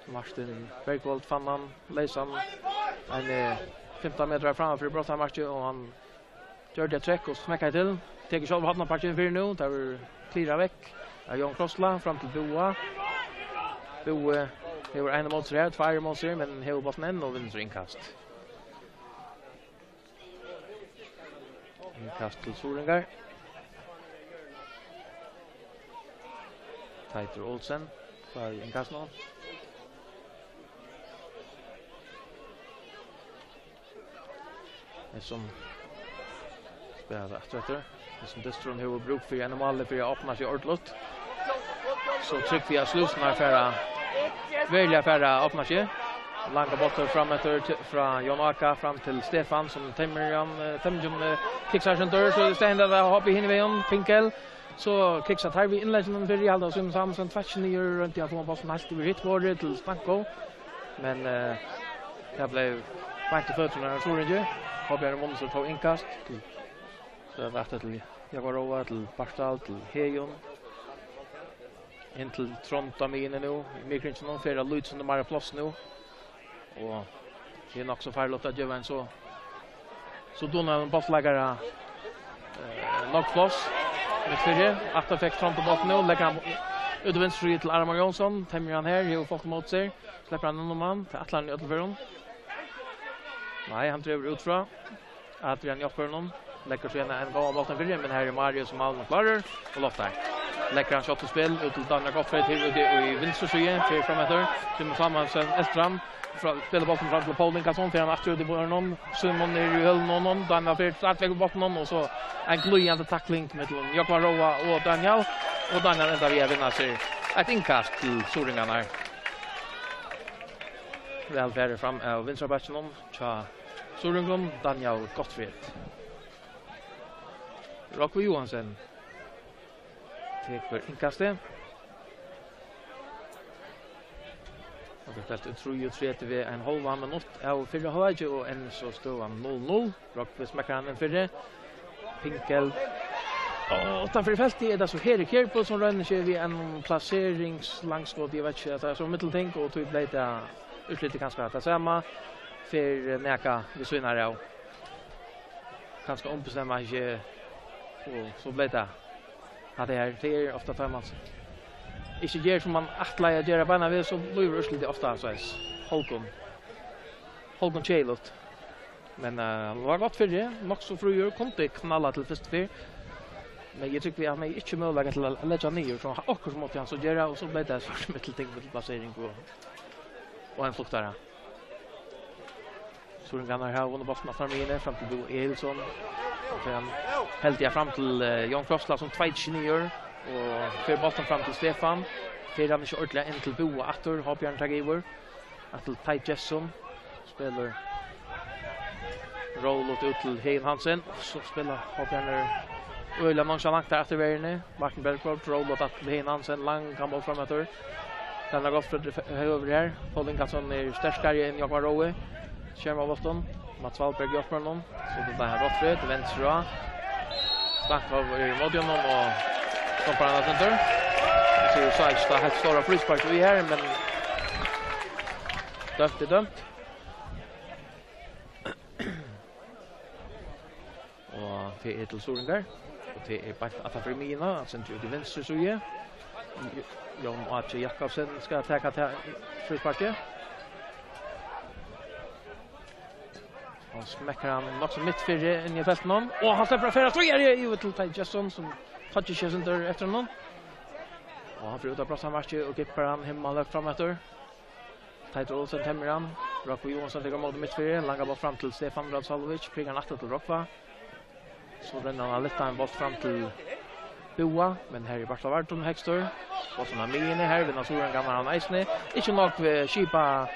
Martin Bergvold fann hann leysan. Ein, eh, fimtan metrar framman fyri brottsparkið, og hann gjørdi eitt trekk og smekkaði til. Tekur sjálvur hornasparkið fyri nú. Tað verður klirað vekk av Jón Krossla fram til Búa. Búi hevur ein móti sær, tveir móti sær, men hevur bóltin enn og vinnur innkast. Innkast til Suðuroyingar. Teitur Olsen, klár í innkast nú. Hesin spælir aftur eftir. Hesin dysturin hevur brúk fyri einum máli fyri at opna seg ordentligt. So trúgvi eg at slúsurnar fara, veruliga fara at opna seg. Langur bóltur fram eftir til, frá Jón Áka fram til Stefan, sum temmir hann, eh, temmir hann, eh, kiksar seg undir, so stendur tað hopp í hinum vegin. Pinkel, so kiksar teir við innlegginum fyri, halda Símun Samuelsen tvert niður, royndi at fáa bóltin heilt yvir hitt borðið til Stanko. Men, eh, tað bleiv beint í føturnar á Suðuroyingi. H B vunnu so tó innkast. So er tað aftur til Jakob Róa, til Bartal, til Heðin. Inn til Trond á miðjuni nú, í miðkringinum, fær lítið sum meira pláss nú. Og tað er nokk so farligt at geva ein so, so dugnaðan bóltsleikara, eh, nógv pláss. Mitt fyri, aftur fekk Trond bóltin nú, leggur hann út í vinstru til Armar Jónsson, temmir hann her, hevur fólk móti sær, sleppur hann undan mann, tað ætlar hann í øllum førum. Nei, hann dregur út frá. Adrian hjálpar honum. Leggur so ein góðan bólt fyri, men her er Marius sum málin klárar og loftar. Leggur hann skot til spæl út til Daniel Gottfried her úti í vinstru síðu, fer fram eftir. Símun Samuelsen eltir hann. Frá, spælir bóltin fram til Paul Ingason, fer hann aftur út í borðinum. Símun er í hølunum á honum. Daniel fer stadigvekk við bóltin og so ein glíðandi takling millum Jógvan Róa og Daniel. Og Daniel endar við at vinna sær eitt innkast til Suðuroyingarnar. Væl farið fram av vinstra bakkinum. Hjá Suðuroyingunum, Daniel Gottfried. Rógvi Johansen tekur innkastið. Og tað er spælt trýogtretivu, ein hálvan minutt av fyrra hálvleiki, og enn so støðan null null. Rógvi smekkar hann inn fyri. Pinkel. Og uttanfyri feltið er tað so Heri Kjærbo, sum roynir seg við ein plaseringslangskot, eg veit ikki, at tað er so millumting, og tí bleiv tað úrslitið kanska tað sama. Fer nakað við síðuna av. Kanska ombestemma ikki, og so bleiv tað. At tað her, tað er ofta tá man ikki ger sum man ætlaði at gera beinanvegin, so blívur úrslitið ofta soleiðis hálvgum, hálvgum keðiligt. Men, eh, hann var gott fyri, nokk so fríur, kundi knalla til fyrstu ferð. Men eg trúgvi, hann hevði ikki møguleika til at leggja niður, so okkurt mátti hann so gera, og so bleiv tað so millumting, millum plasering og, og ein fluktara. Suðuroyingarnir hava vunnið bóltin aftan á miðjuni, fram til Búa Egilson. Og fer hann heldiga fram til, eh, Jón Krossla, sum tveitir seg niður og fer bóltin fram til Stefan. Fer hann ikki ordiliga inn til Búa aftur, H B-arnir taka yvir. Aftur til Teit Gestsson. Spælir róligt út til Heðin Hansen. Og so spælir H B-arnir øgiliga nonchalant har aftur í verðini. Martin Bergvold, róligt aftur til Heðin Hansen. Langan bólt fram eftir. Daniel Gottfried f-, høgur her. Paul Ingason er sterkari enn Jógvan Rói. Skermar bóltin. Mats Valberg hjálpir honum. So til Daniel Gottfried, venstre á. Stanko er ímóti honum og stompar hann aftur. So sá ikki tað heilt stóra fríspark í her, men dømt er dømt. Og tað er til Suðuroyingar. Og tað er beint aftan fyri miðjuna, hann sendir út í vinstru síðu. Jón Áki Jakobsen skal taka ta-, frísparkið. Hann smekkar hann nokk so mitt fyri inn í feltinum. Og hann sleppur at ferðast, og er yvir til Teit Gestsson, sum touchar seg sundur eftir honum. Og hann fer út av brottsparkið og gippar hann himmalhøgt fram eftir. Teitur Olsen temmir hann. Rógvi Johansen tekur móti mitt fyri. Langar bólt fram til Stefan Radsalovic. Prikar hann aftur til Rógva. So rennur hann at lyfta ein bólt fram til Búa, men her er Bartal Vardum hægstur. Bólturin á miðjuni, her vinna Suðuroyingarnir hann eisini. Ikki nógv, eh, skipað,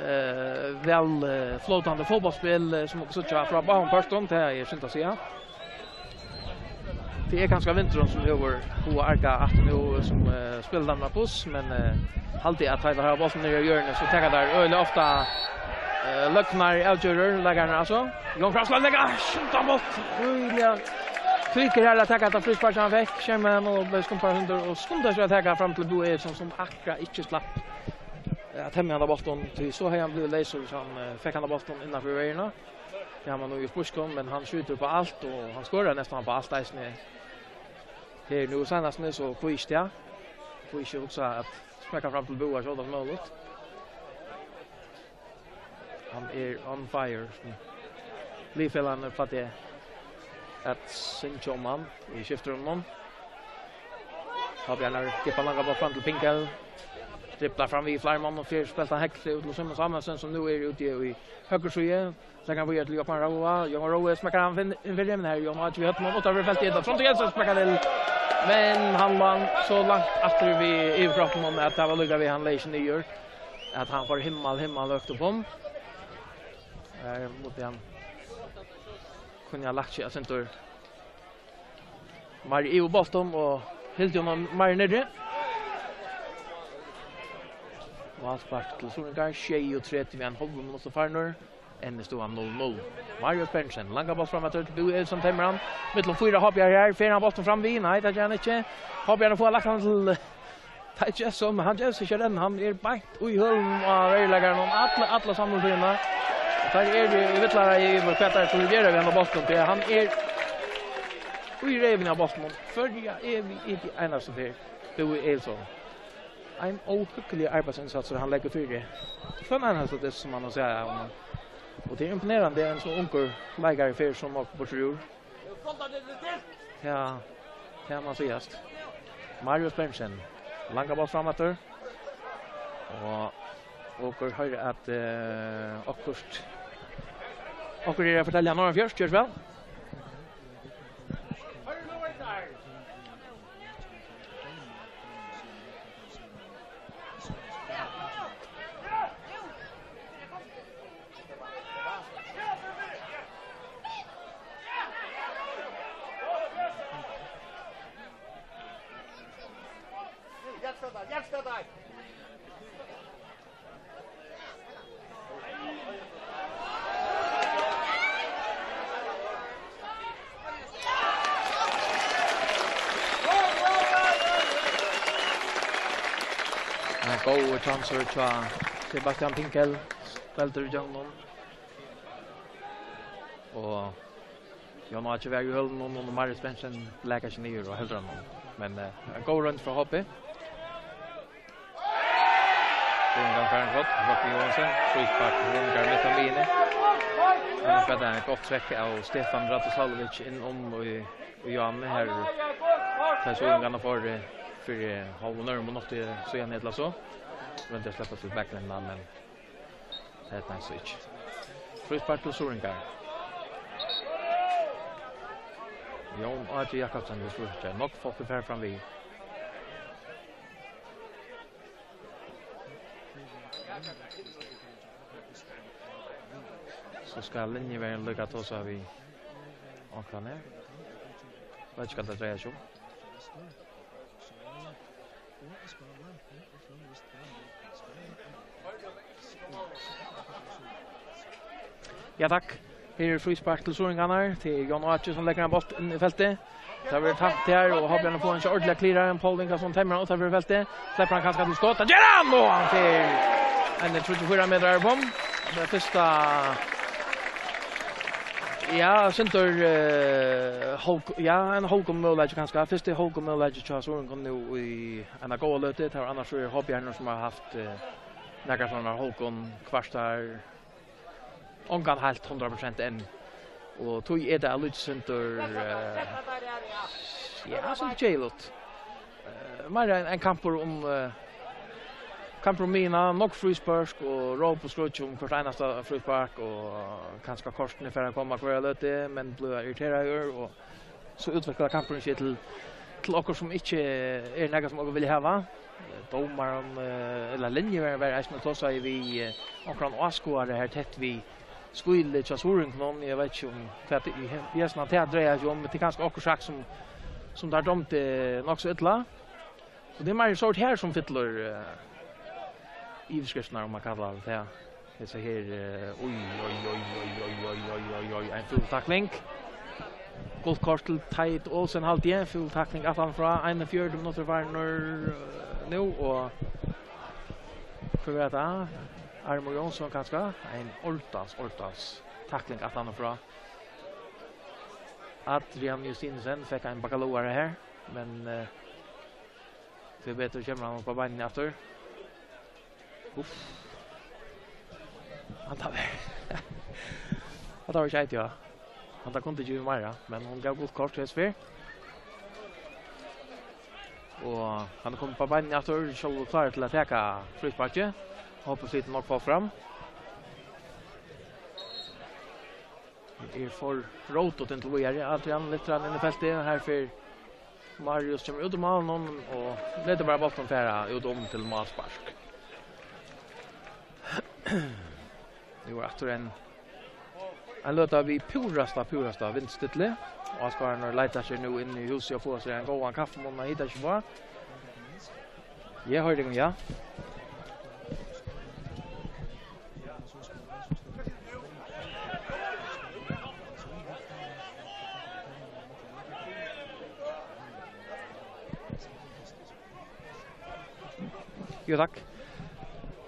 eh, Væl, eh, flótandi fótbóltsspæl, eh, sum okur síggja frá báðum pørtum, tað er synd at siga. Tað er kanska vindurin sum hevur hug at arga aftur nú, sum, eh, spælir teimum av buss, men, eh, haldi at tá teir hava bóltin niðri á jørðini, so taka teir øgiliga ofta, eh, løgnar avgerðir, leikararnir altso. Jón Frans Lundegg, ah, skjóta bólt, øgiliga kvikur her at taka hetta frísparkið hann fekk, skermin og bleiv skumpaður sundur og skundar seg at taka fram til Búi Egilson sum akkurát ikki slapp, eh, at hemja handa bóltin, tí so hevði hann blivið leysur, hvis hann, eh, fekk handa bóltin innanfyri verjuna. Tað hava vit nú jú spurt um, men hann skjýtur upp á alt, og hann skorar næstan upp á alt eisini. Her nú seinast, so hví ikki tað? Hví ikki hugsa at smekka fram til Búa skjótast møguligt? Hann er on fire. Liðfelagarnir plagdu at syngja um hann í skiftirúminum. Tá Bjarnar gippar langa bólt fram til Pinkel. Driblar fram við fleiri mann og fer spælt hann hægri út til Símun Samuelsen, sum nú er úti í høgru síðu. Leggur hann víðari til Jógvan Róa. Jógvan Róa smekkar hann inn, inn fyri, men her er Jón Áki við høvdinum uttanfyri feltið. Ella Tróndur Jensen smekkar til. Men hann lá so langt aftur við yvirkroppinum at tað var líka við, hann legði seg niður. At hann fór himmal, himmal høgt upp um. Her mátti hann kunna lagt seg eitt sindur meir yvir bóltin og hildið honum meir niðri. Og alt spark til Suðuroyingar, sjeyogtretivu við ein hálvan minutt farnir. Enn er støðan null null. Marius Berntsen, langa bólt fram eftir til Búi Egilson, teymir hann. Millum fýra H B-ar her, fer hann bóltin fram við? Nei, tað ger hann ikki. H B-arnir fáa lagt hann til Taichi Essom, men hann gevur seg ikki enn. Hann er beint í hølunum á veruleikanum. Alla, alla samlingina. Og teir eru í villari yvir hvat teir skulu gera við henda bóltin. Tí hann er í reyvini á bóltinum. Hvørja evig, evig einastu ferð. Búi Egilson. Ein óhugguligur arbeiðsinsatsur hann leggur fyri. Hvønn einasta dyst sum hann hevur sæð av honum. Og tað er imponerandi, ein so ungur leikari fer so nógv burtur úr. Ja, tað má sigast. Marius Berntsen, langa bólt fram aftur. Og okur hoyra at, eh, okkurt, okkurt er at fortelja norðanfyri, ger so væl. Ein góður kjansur hjá Sebastian Pinkel. Spældur ígjøgnum. Og Jón Áki var í hølunum, og Marius Berntsen blakar seg niður og heldur hann. Men, eh, ein góð roynd frá H B. Guðjón Garðar Gott, Robby Johansen, fríspark, Guðjón Garðar mitt á miðjuni. Hann fær eitt gott trekk av Stefan Radosavljevic inn um í, í hjørnið her. Tá so Guðjón Garðar fór, eh, fyri, eh, hálvum øðrum minutti, eh, síðan ella so. Royndi at sleppa til baklenna, men tað er næstan ikki. Fríspark til Suðuroyingar. Jón Áki Jakobsen við fríspark. Nógv fólk er farið fram við. So skal linjuverjin líka tosa við onkran her. Veit ikki hvat tað dreiar seg um. Ja, takk. Her er fríspark til Suðuroyingarnar. Tað er Jón Áki sum leggur ein bólt inn í feltið. Tað verður tapt her, og H B-arnir fáa ikki ordiliga klirað, men Poul Ingason teymir hann uttanfyri feltið. Sleppur hann kanska til skot? Tað ger hann, og hann fer ein tríggjar metrar upp um. Tað er fyrsta, ja, sindur, eh, hálv-, ja, ein hálvgum møguleiki kanska. Fyrsti hálvgum møguleiki hjá Suðuroyingum nú í eina góða løtu. Tað var annars fyri H B-arnir sum hava havt, eh, nakrar sovorðnar hálvgum kvartar, ongan heilt hundrað prosent enn. Og tí er tað eitt lítið sindur, eh, ja, sindur keðiligt. Eh, meira ein, ein kampur um, eh, kampur um miðjuna, nógv fríspørk og róp og skríggj um hvørt einasta fríspark, og kanska kortini fara at koma hvørja løtu, men blíva irriteraðir, og so útviklar kampurin seg til til okkurt sum ikki er nakað sum okur vilja hava. Dómarin, eh, ella linjuverjin var eisini tosaði við, eh, onkran áskoðara her tætt við skílið hjá suðuroyingunum. Eg veit ikki um hvat í he-, hesum at tað dreiar seg um, men tað er kanska okkurt sagt sum, sum teir dømdu nokk so illa. So tað er meira sort her sum fyllir, eh, yvirskriftirnar, um man kallar tað tað. Hesa her, eh, oj, oj, oj, ein fúl takling. Gult kort til Teit Olsen, haldi eg. Fúl takling aftan frá. Einogfjøruti minuttir farnir, eh, nú, og hvør var tað? Armur Jónsson, kanska? Ein ordans, ordans takling aftan frá. Adrian Justinsen fekk ein bakaloara her, men, eh, tíbetur kemur hann upp á beinini aftur. Uff. Hatta var, hatta var skeitt, ja. Hatta kundi givið meira, men hon gav gult kort til S P. Og hann er komin upp á beinini aftur, sjálvur klárur til at taka frísparkið. Hoppið flytur nokk fólk fram. Er for rótut inntil víðari. Adrian lyftir hann inn í feltið. Her fer Marius, kemur út um málinum og letur bara bóltin fara út um til málspark. Nú er aftur ein, ein løta við púrasta, púrasta vindstilli. Áskoðararnir leita sær nú inn í húsið og fáa sær ein góðan kaffimunn at hita seg uppá. Eg hoyri tykkum, ja. Jú, takk.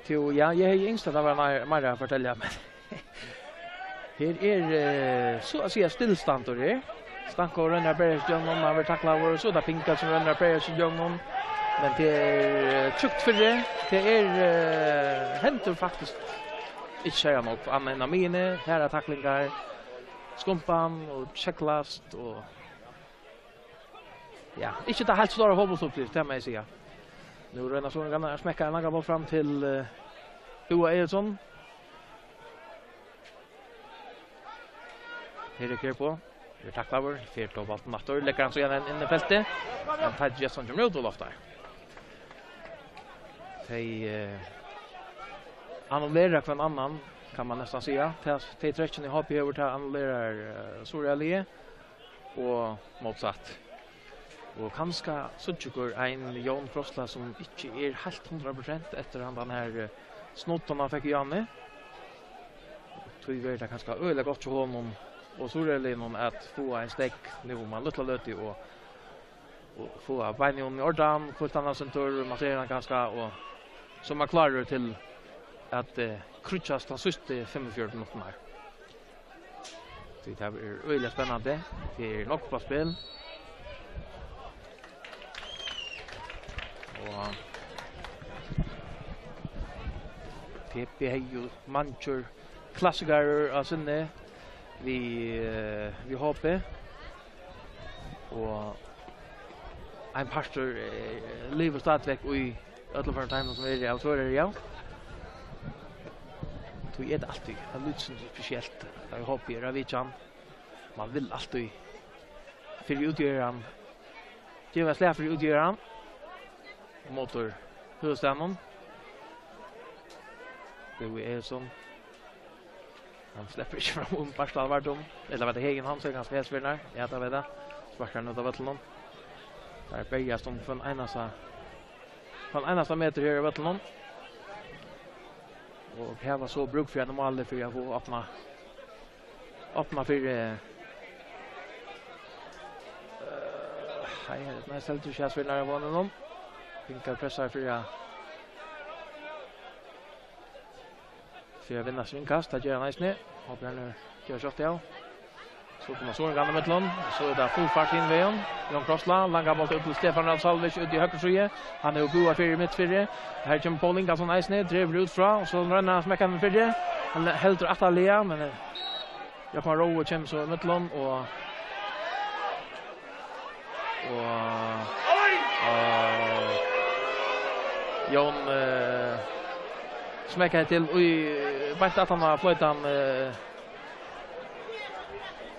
Jú, ja, eg hevði ynskt, at tað var meir, meira at fortelja, men her er, eh, so at siga, stillstandur her. Stanko roynir at berja seg gjøgnum, hann verður taklaður, so er tað Pinga sum roynir at berja seg gjøgnum, men tað er, eh, tjúkt fyri, tað er, eh, hendir faktiskt ikki serliga nógv, annað enn á miðjuni, harðar taklingar, skumpan og keglast og, ja, ikki tað heilt stóra fótbóltsupplivilsi, tað má eg siga. Nú roynir Søren Ganna at smekka ein langan bólt fram til, eh, Búa Egilson. Her er Kerpo. Verður taklaður. Fer tó bóltin aftur. Leggur hann so igjen inn í feltið. Men Teitur Gestsson kemur út og loftar. Tey, eh, annullera hvønn annan, kann man næstan siga. Tey, tey trekkini H B hevur, tað annullerar, eh, Suðuroyarliðið. Og mótsatt. Og kanska síggja okur ein Jón Krossla, sum ikki er heilt hundrað prosent eftir handan her, eh, snuddin hann fekk í áðni. Tí verður tað kanska øgiliga gott hjá honum og Suðuroyarliðnum at fáa ein steðg nú um eina lítla løtu og, og fáa beinini í ordan, hvílt annað sindur, massera hann kanska, og so er man klárur til at, eh, krýggjast tær síðstu fimmogfjøruti minuttirnar. Tí tað er øgiliga spennandi. Tað er nógv á spæl. Og P P hevði jú mangir klassikarar á sinni við, eh, við H B. Og ein partur, eh, livir stadigvæk í øllum førum teimum sum eru av Tvøroyri, ja. Tí er tað altíð, tað er lítið sindur spesielt, tá ið H B er á vitjan. Man vil altíð fyri útgerðan, geva slag fyri útgerðan. Móti høvuðsstaðnum. Búi Egilson. Hann sleppur ikki fram um Bartal Vardum. Ella var tað Hegin Hansen, kanska hesvirnar? Ja, tað var tað. Sparkar hann út av vøllinum. Teir berjast um hvønn einasta, hvønn einasta metur her í vøllinum. Og hava so brúk fyri einum máli fyri at fáa opna, opna fyri, eh, eh, nei, heldur ikki hesvirnar av honum. Pinga pressar fyri at fyri at vinna sær innkast. Tað ger hann eisini. H B hevur nú gjørt skjótt av. So kemur Søren Ganna millum. So er tað full fart hin vegin. Jón Krossla, langa bóltin út til Stefán Ralf Salvik út í høgru síðu. Hann hevur búðað fyri mitt fyri. Her kemur Poul Ingason eisini, dregur út frá, og so roynir hann at smekka hann fyri. Hann heldur aftarliga, men, eh, Jógvan Roe kemur so ímillum, og, og, og Jón, eh, smekkaði til í, beint aftan á floytan, eh,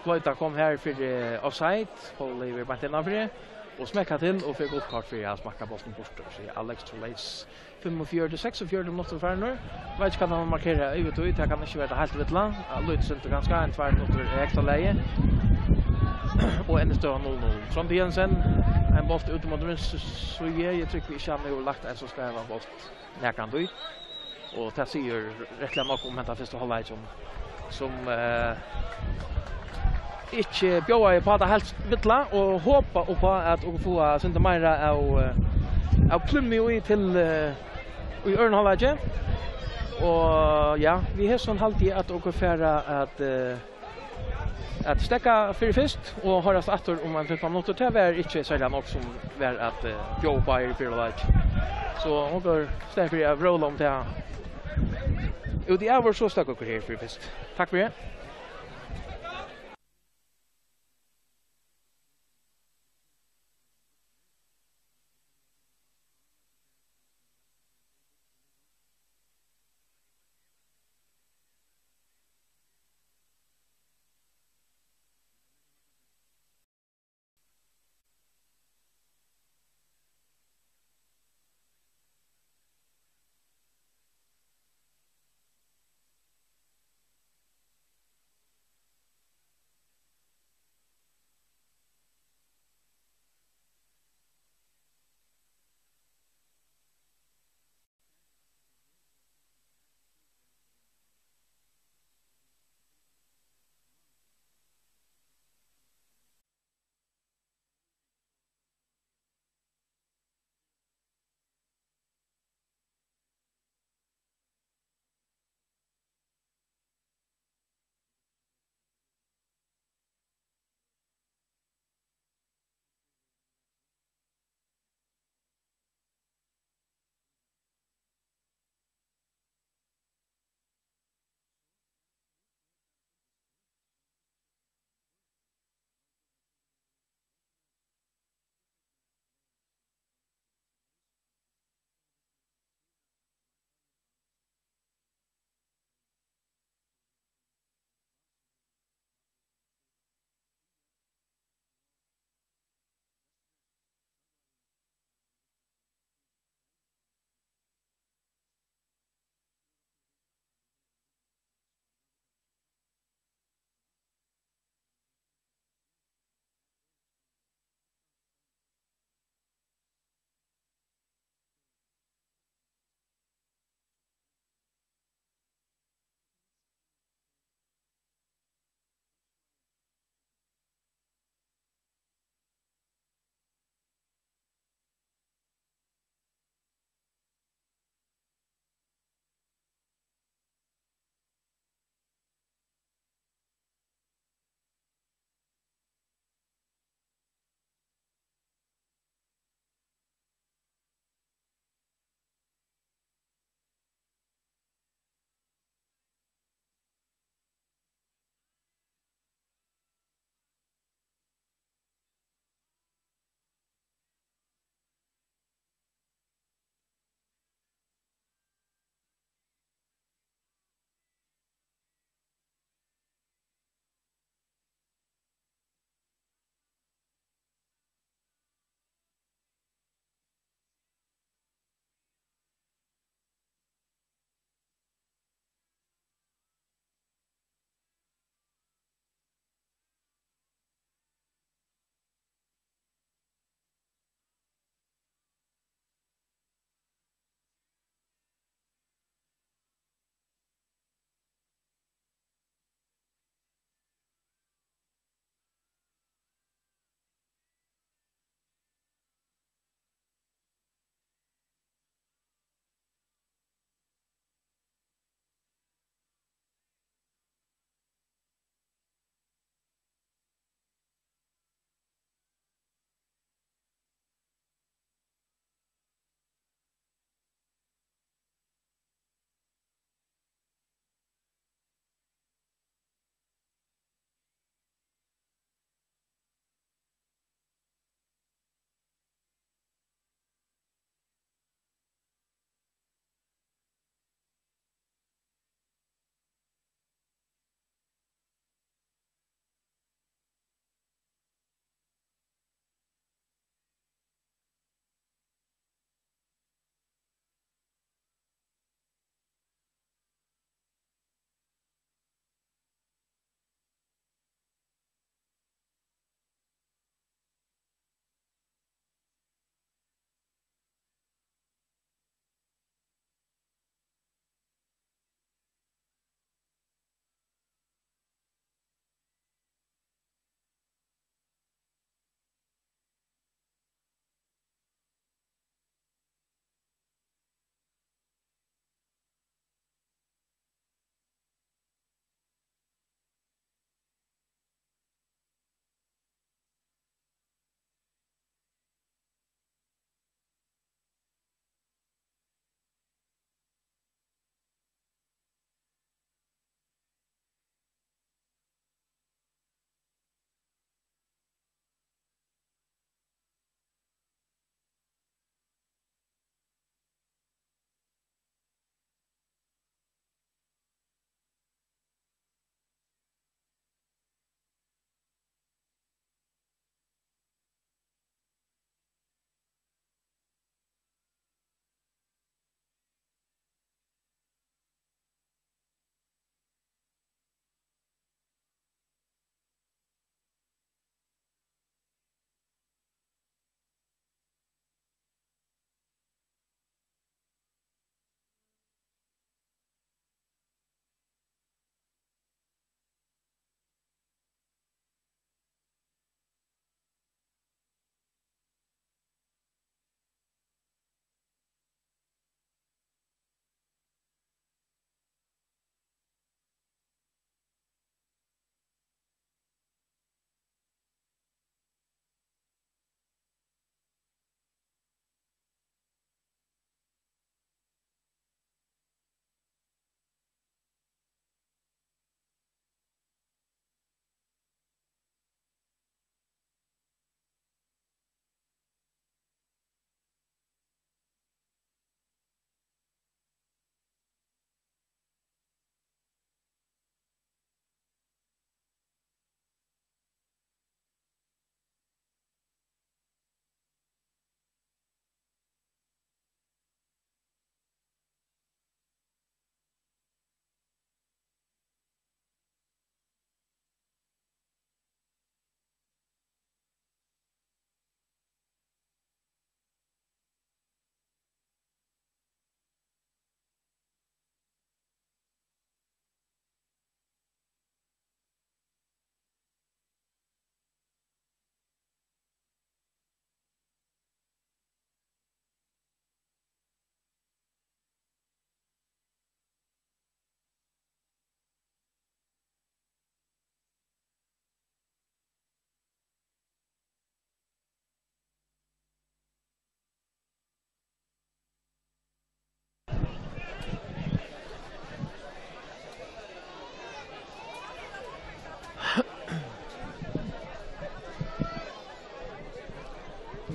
floyta kom her fyri, eh, offside. Poul yvir beint innanfyri. Og smekka til og fekk gult kort fyri at smakka bóltin burtur, sigur Alex Trolleys. Fimmogfjøruti, seksogfjøruti minuttir farnir. Veit ikki, hvat hann markerar yvir tí. Tað kann ikki vera heilt villa. Ja, lítið sindur kanska, ein, tveir minuttir í hægsta lagi. Og enn er støðan null null. Tróndur Jensen, ein bólt út móti vinstru síðu. Eg trúgvi ikki, hann hevur lagt ein so skeivan bólt nakrantíð. Og tað sigur rættiliga nógv um henda fyrstu hálvleikin, sum, sum, eh, ikki bjóðaði upp á tað heilt villa, og hopa upp á at okur fáa eitt sindur meira av, eh, av klummi í til, eh, í øðrum hálvleiki. Og ja, við hesum haldi eg at okur fara at, eh, at steðga fyri fyrst og hoyrast aftur um ein fimtan minuttir. Tað var ikki serliga nógv sum var at, eh, bjóða upp á í fyrra hálvleiki. So okur standa fyri at vróla um tað. Út í ævir, so steðga okur her fyri fyrst. Takk fyri.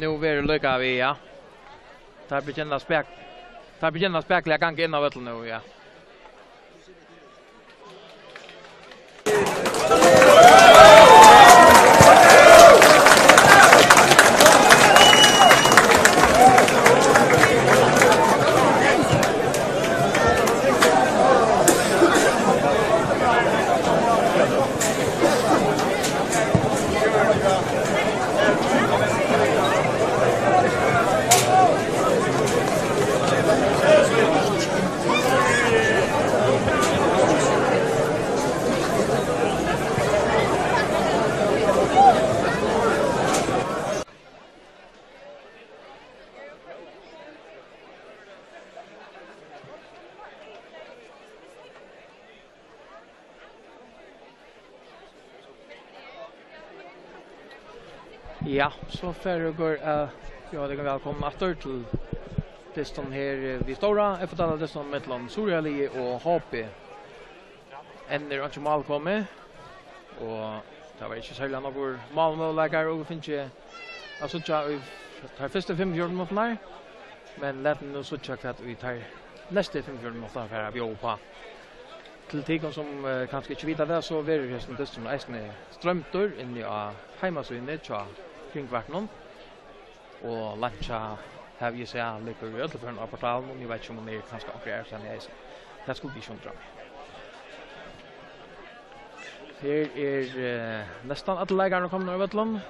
Nú verður líka við, ja. Teir begynna spæk-, teir begynna spakuliga at ganga inn á vøllin nú, ja. Ja, so fara okur at bjóða tykkum vælkomna aftur til dystin her, eh, við stóra F H L-dystin millum Suðuroyarliðið og H B. Enn er einki mál komið, og tað var ikki serliga nógvir málmøguleikar, og vit fingu at síggja í teir fyrstu fimmogfjøruti minuttirnar, men lat nú síggja, hvat í teir næstu fimmogfjøruti minuttirnar fara at bjóða upp á. Til tykkum, sum, eh, kanska ikki vita tað, so verður hesin dysturin eisini stroymdur inni á heimasíðuni hjá Kringvarpinum. Og leinkjan havi eg sæð liggur í øllum førum á portalinum. Eg veit ikki, um hon er kanska onkra aðrastaðni eisini. Tað skuldi eg ikki undra meg. Her er, eh, næstan allir leikararnir komnir á vøllin.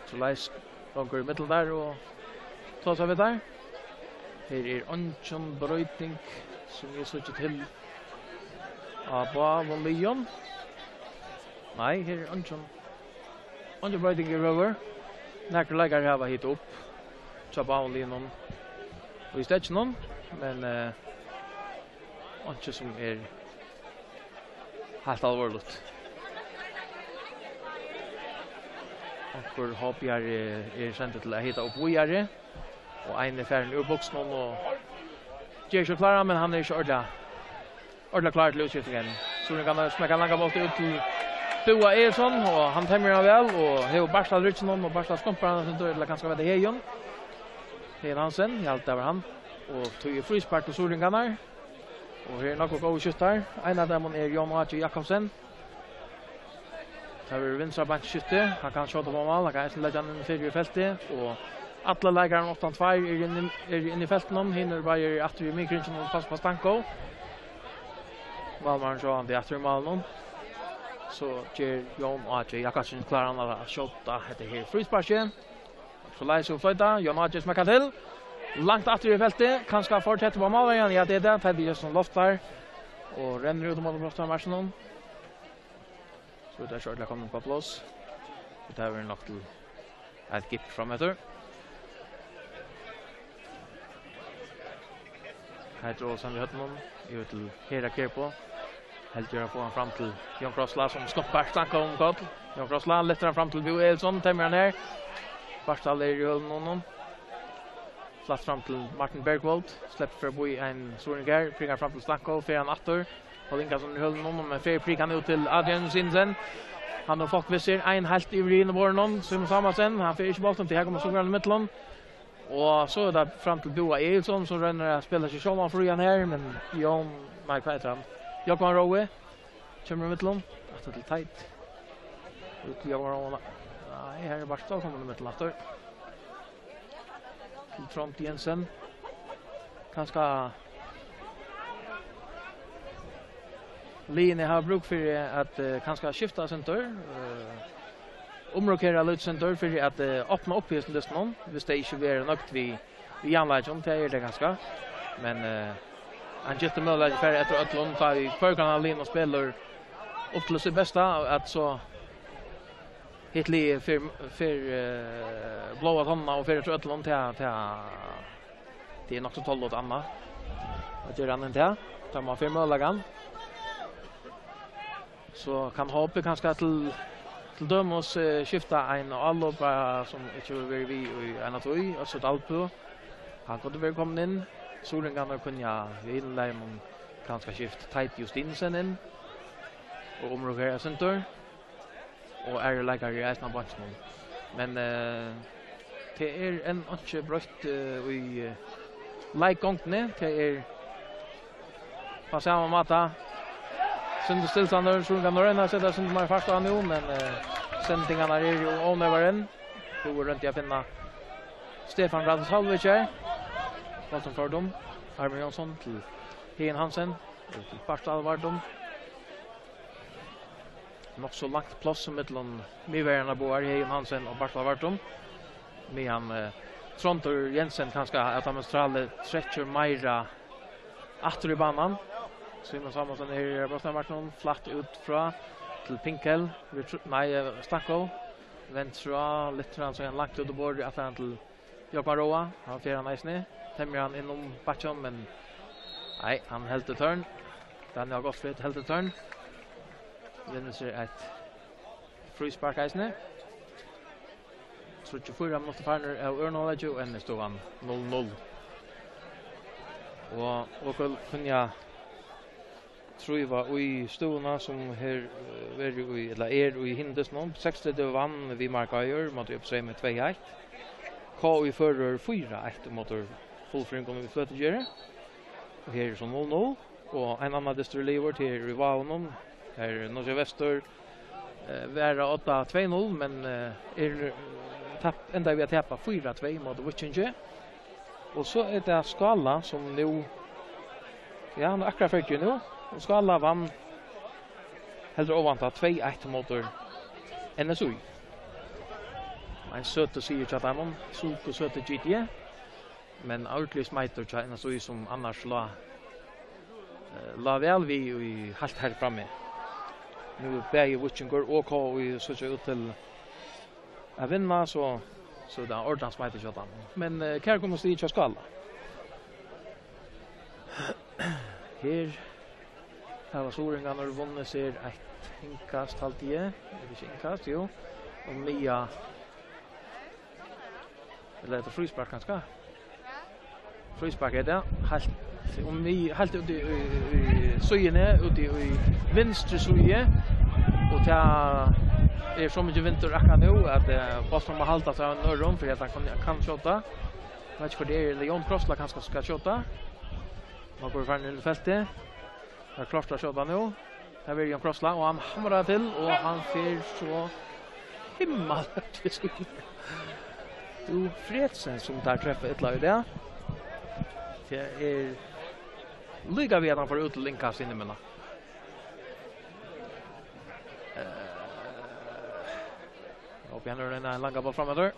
Soleiðis gongur ímillum teir og tosar við teir. Her er eingin broyting, sum eg síggi til, á báðum liðum. Nei, her er eingin, eingin broyting yvirhøvur. Nakrir leikarar hava hitað upp hjá báðum liðunum í steðginum, men, eh, einki sum er heilt alvorligt. Onkur H B-ari er sendur til at hita upp víðari, og ein er farin úr buksunum og ger seg kláran, men hann er ikki ordiliga, ordiliga klárur til útskifting enn. Suðuroyingarnir smekka ein langan bólt út til Búa Egilson, og hann temjir hann væl, og hevur Bartal í rygginum, og Bartal skumpar hann, so ella kanska var tað Heðin. Heðin Hansen, eg haldi, tað var hann. Og tí er fríspark til Suðuroyingarnar. Og her eru nakrir góðir skyttar. Ein av teimum er Jón Áki Jakobsen. Tað verður vinstra beinsskytti. Hann kann skjóta upp á mál. Hann kann eisini leggja hann inn fyri í feltið. Og allir leikararnir uttan tveir eru inni, eru inni í feltinum. Hinir báðir eru aftur í miðkringinum og passa upp á Stanko. Málmaðurin sjálvandi aftur í málinum. So ger Jón Áki Jakobsen kláran at skjóta hetta her frísparkið. Soleiðis er floytað. Jón Áki smekkar til. Langt aftur í feltið. Kanska for tætt upp á málverjan. Ja, tað er tað. Tað er sum loftar. Og rennur út um alla brottarmarkið. So tað er ikki ordiliga komið upp á pláss. Og tað verður nokk til eitt gipp frameftir. Teitur Olsen við høvdinum, yvir til Hera Kjærbo. Heldur at fáa hann fram til Jón Krossla, sum skumpar Stanko um koll. Jón Krossla lyftir hann fram til Búa Egilson, temjir hann her. Bartal er í hølunum nú. Flatt fram til Martin Bergvold, sleppur fram í ein Suðuroyingar, prikar fram til Stanko, fer hann aftur. Pól Ingason í hølunum, men fer prikan út til Adrian Sinsen. Hann hevur fólk við sær, ein heilt yvir í hinum borðinum, Simon Samuelsen, hann fer ikki bóltin, tí her kemur Suðuroyingarnir í millum. Og so er tað fram til Búa Egilson, sum roynir at spæla seg sjálvan frían her, men Jón, nei, hvat eitur hann? Jógvan Rói kemur í millum, aftur til Teit. Út til Jógvan Rói. Nei, her er Bartal komin í millum aftur. Til Trond Jensen. Kanska liðini hava brúk fyri at, eh, kanska skifta eitt sindur, eh, umrokera eitt sindur fyri at, eh, opna upp í hesum dystinum, hvis tey ikki verða nøgd við, við javnleikin, tað er tað kanska. Men, eh, ein gittur møguleiki fer eftir øllum, tá ið hvør kann av liðunum spælir upp til sítt besta, at so hitt liðið fer, fer, eh, bláa tonnina og fer eftir øllum, tað, tað, tað er nokk so tolvt annað at gera enn tað. Tá man fær møguleikan, so kann H B kanska til, til dømis, eh, skifta ein álopara, sum ikki hevur verið við í eina tíð, Øssur Dalbø. Hann kundi verið komin inn. Suðuroyingarnir kunnu, ja, við hinum leið, men kanska skift Teit Justinussen inn og umrokera eitt sindur. Og aðrir leikarar eru eisini á beinkinum. Men, eh, Tað er enn ikki broytt, eh, í, eh, leikgongdini. Tað er á sama máta. Sundur stillstandur, Suðuroyingar royna at seta sundur meir fart á nú, men, eh, sendingarnar eru jú óneyvar enn. Nú royndi at finna Stefán Radosavlvić her. Bólturin fór dum. Armin Jónsson til Heðin Hansen. Og til Bartal Vardum. Nokk so langt pláss millum miðverjarnar báðar, Heðin Hansen og Bartal Vardum. Meðan, eh, Tróndur Jensen kanska av teimum strævnu trekkir meira aftur í banan. Símun Sámuelsen er í brotnarmarknum, flatt út frá til Pinkel. Vit tru-, nei, eh, Stanko. Venstre, litt rann, so er hann langt út á borðið, aftur hann til Jógvan Roa. Hann fer hann eisini. Temjir hann inn um bakkin, men nei, hann heldur tørn. Daniel Gottfried heldur tørn. Vinnur sær eitt fríspark eisini. Tríggjar, fýra minuttir farnir av øðrum hálvleiki, og enn er støðan null null. Og okur kunna trúgva í støðuna sum her, eh, verður í, ella er í hinum dystinum. Seksogtretivu vann Viðmark Eiður móti Uppstreymi tvey eitt. K í Føroyar fýra eitt móti Fuglafrøðingunum í Fløtugerði. Og her er so null null. Og ein annar dystur er liðugur, tað er í Vágum. Her er Norðoyastevnan, eh, var á odda tvey null, men, eh, er, eh, tap-, endaði við at tapa fýra tvey móti Víkingi. Og so er tað Skála, sum nú, ja, hann er akkurát ferdig nú. Og Skála vann heldur óvæntað tvey eitt móti N S Í. Ein søtur sigur hjá teimum, sukur søtur G T. Men ordiligur smeitur hjá N S Í, sum annars lá, eh, lá væl við í heilt her frammi. Nú er bæði Víkingur og K Í síggja út til at vinna, so, so er tað ordiligur smeitur hjá teimum. Men, eh, her koma stig hjá Skála. Her hava suðuroyingarnir vunnið sær eitt innkast, haldi eg. Er tað ikki innkast? Jú. Og Mia Ella er tað fríspark kanska? Fríspark er tað. Heilt um í, heilt úti í, í, í síðuni, úti í vinstru síðu. Og tað er so mikið vindur akkurát nú, at, eh, bólturin má haldast av einum øðrum, fyri at hann kann, kann skjóta. Eg veit ikki hvar tað er, ella Jón Krossla kanska skal skjóta. Nú er hann farin inn í feltið. Tað er klárt at skjóta nú. Her verður Jón Krossla, og hann hamrar til, og hann fer so himmalhøgt við skíðuna. Tú Fredsen, sum teir treffa illa í dag. Tað er líka við, at hann fer út til innkast inni, men, eh, og Bjarni roynir ein langan bólt frameftir.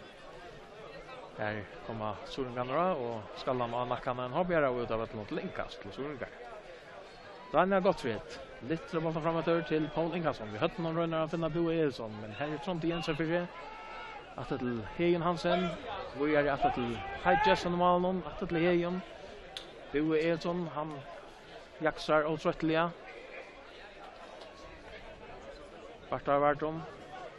Her koma suðuroyingarnir á, og Skála á nakkan, men hann ber av út av vøllinum til innkast til suðuroyingar. Daniel Gottfried, lítla bóltin frameftir til Pól Ingason. Við høvdinum roynir at finna Búa Egilson, men her er Tróndur Jensen fyri. Aftur til Heðin Hansen, víðari aftur til Kai Jessen í málinum, aftur til Heðin. Búi Egilson, hann jaksar ótrøttiliga. Bartal Vardum,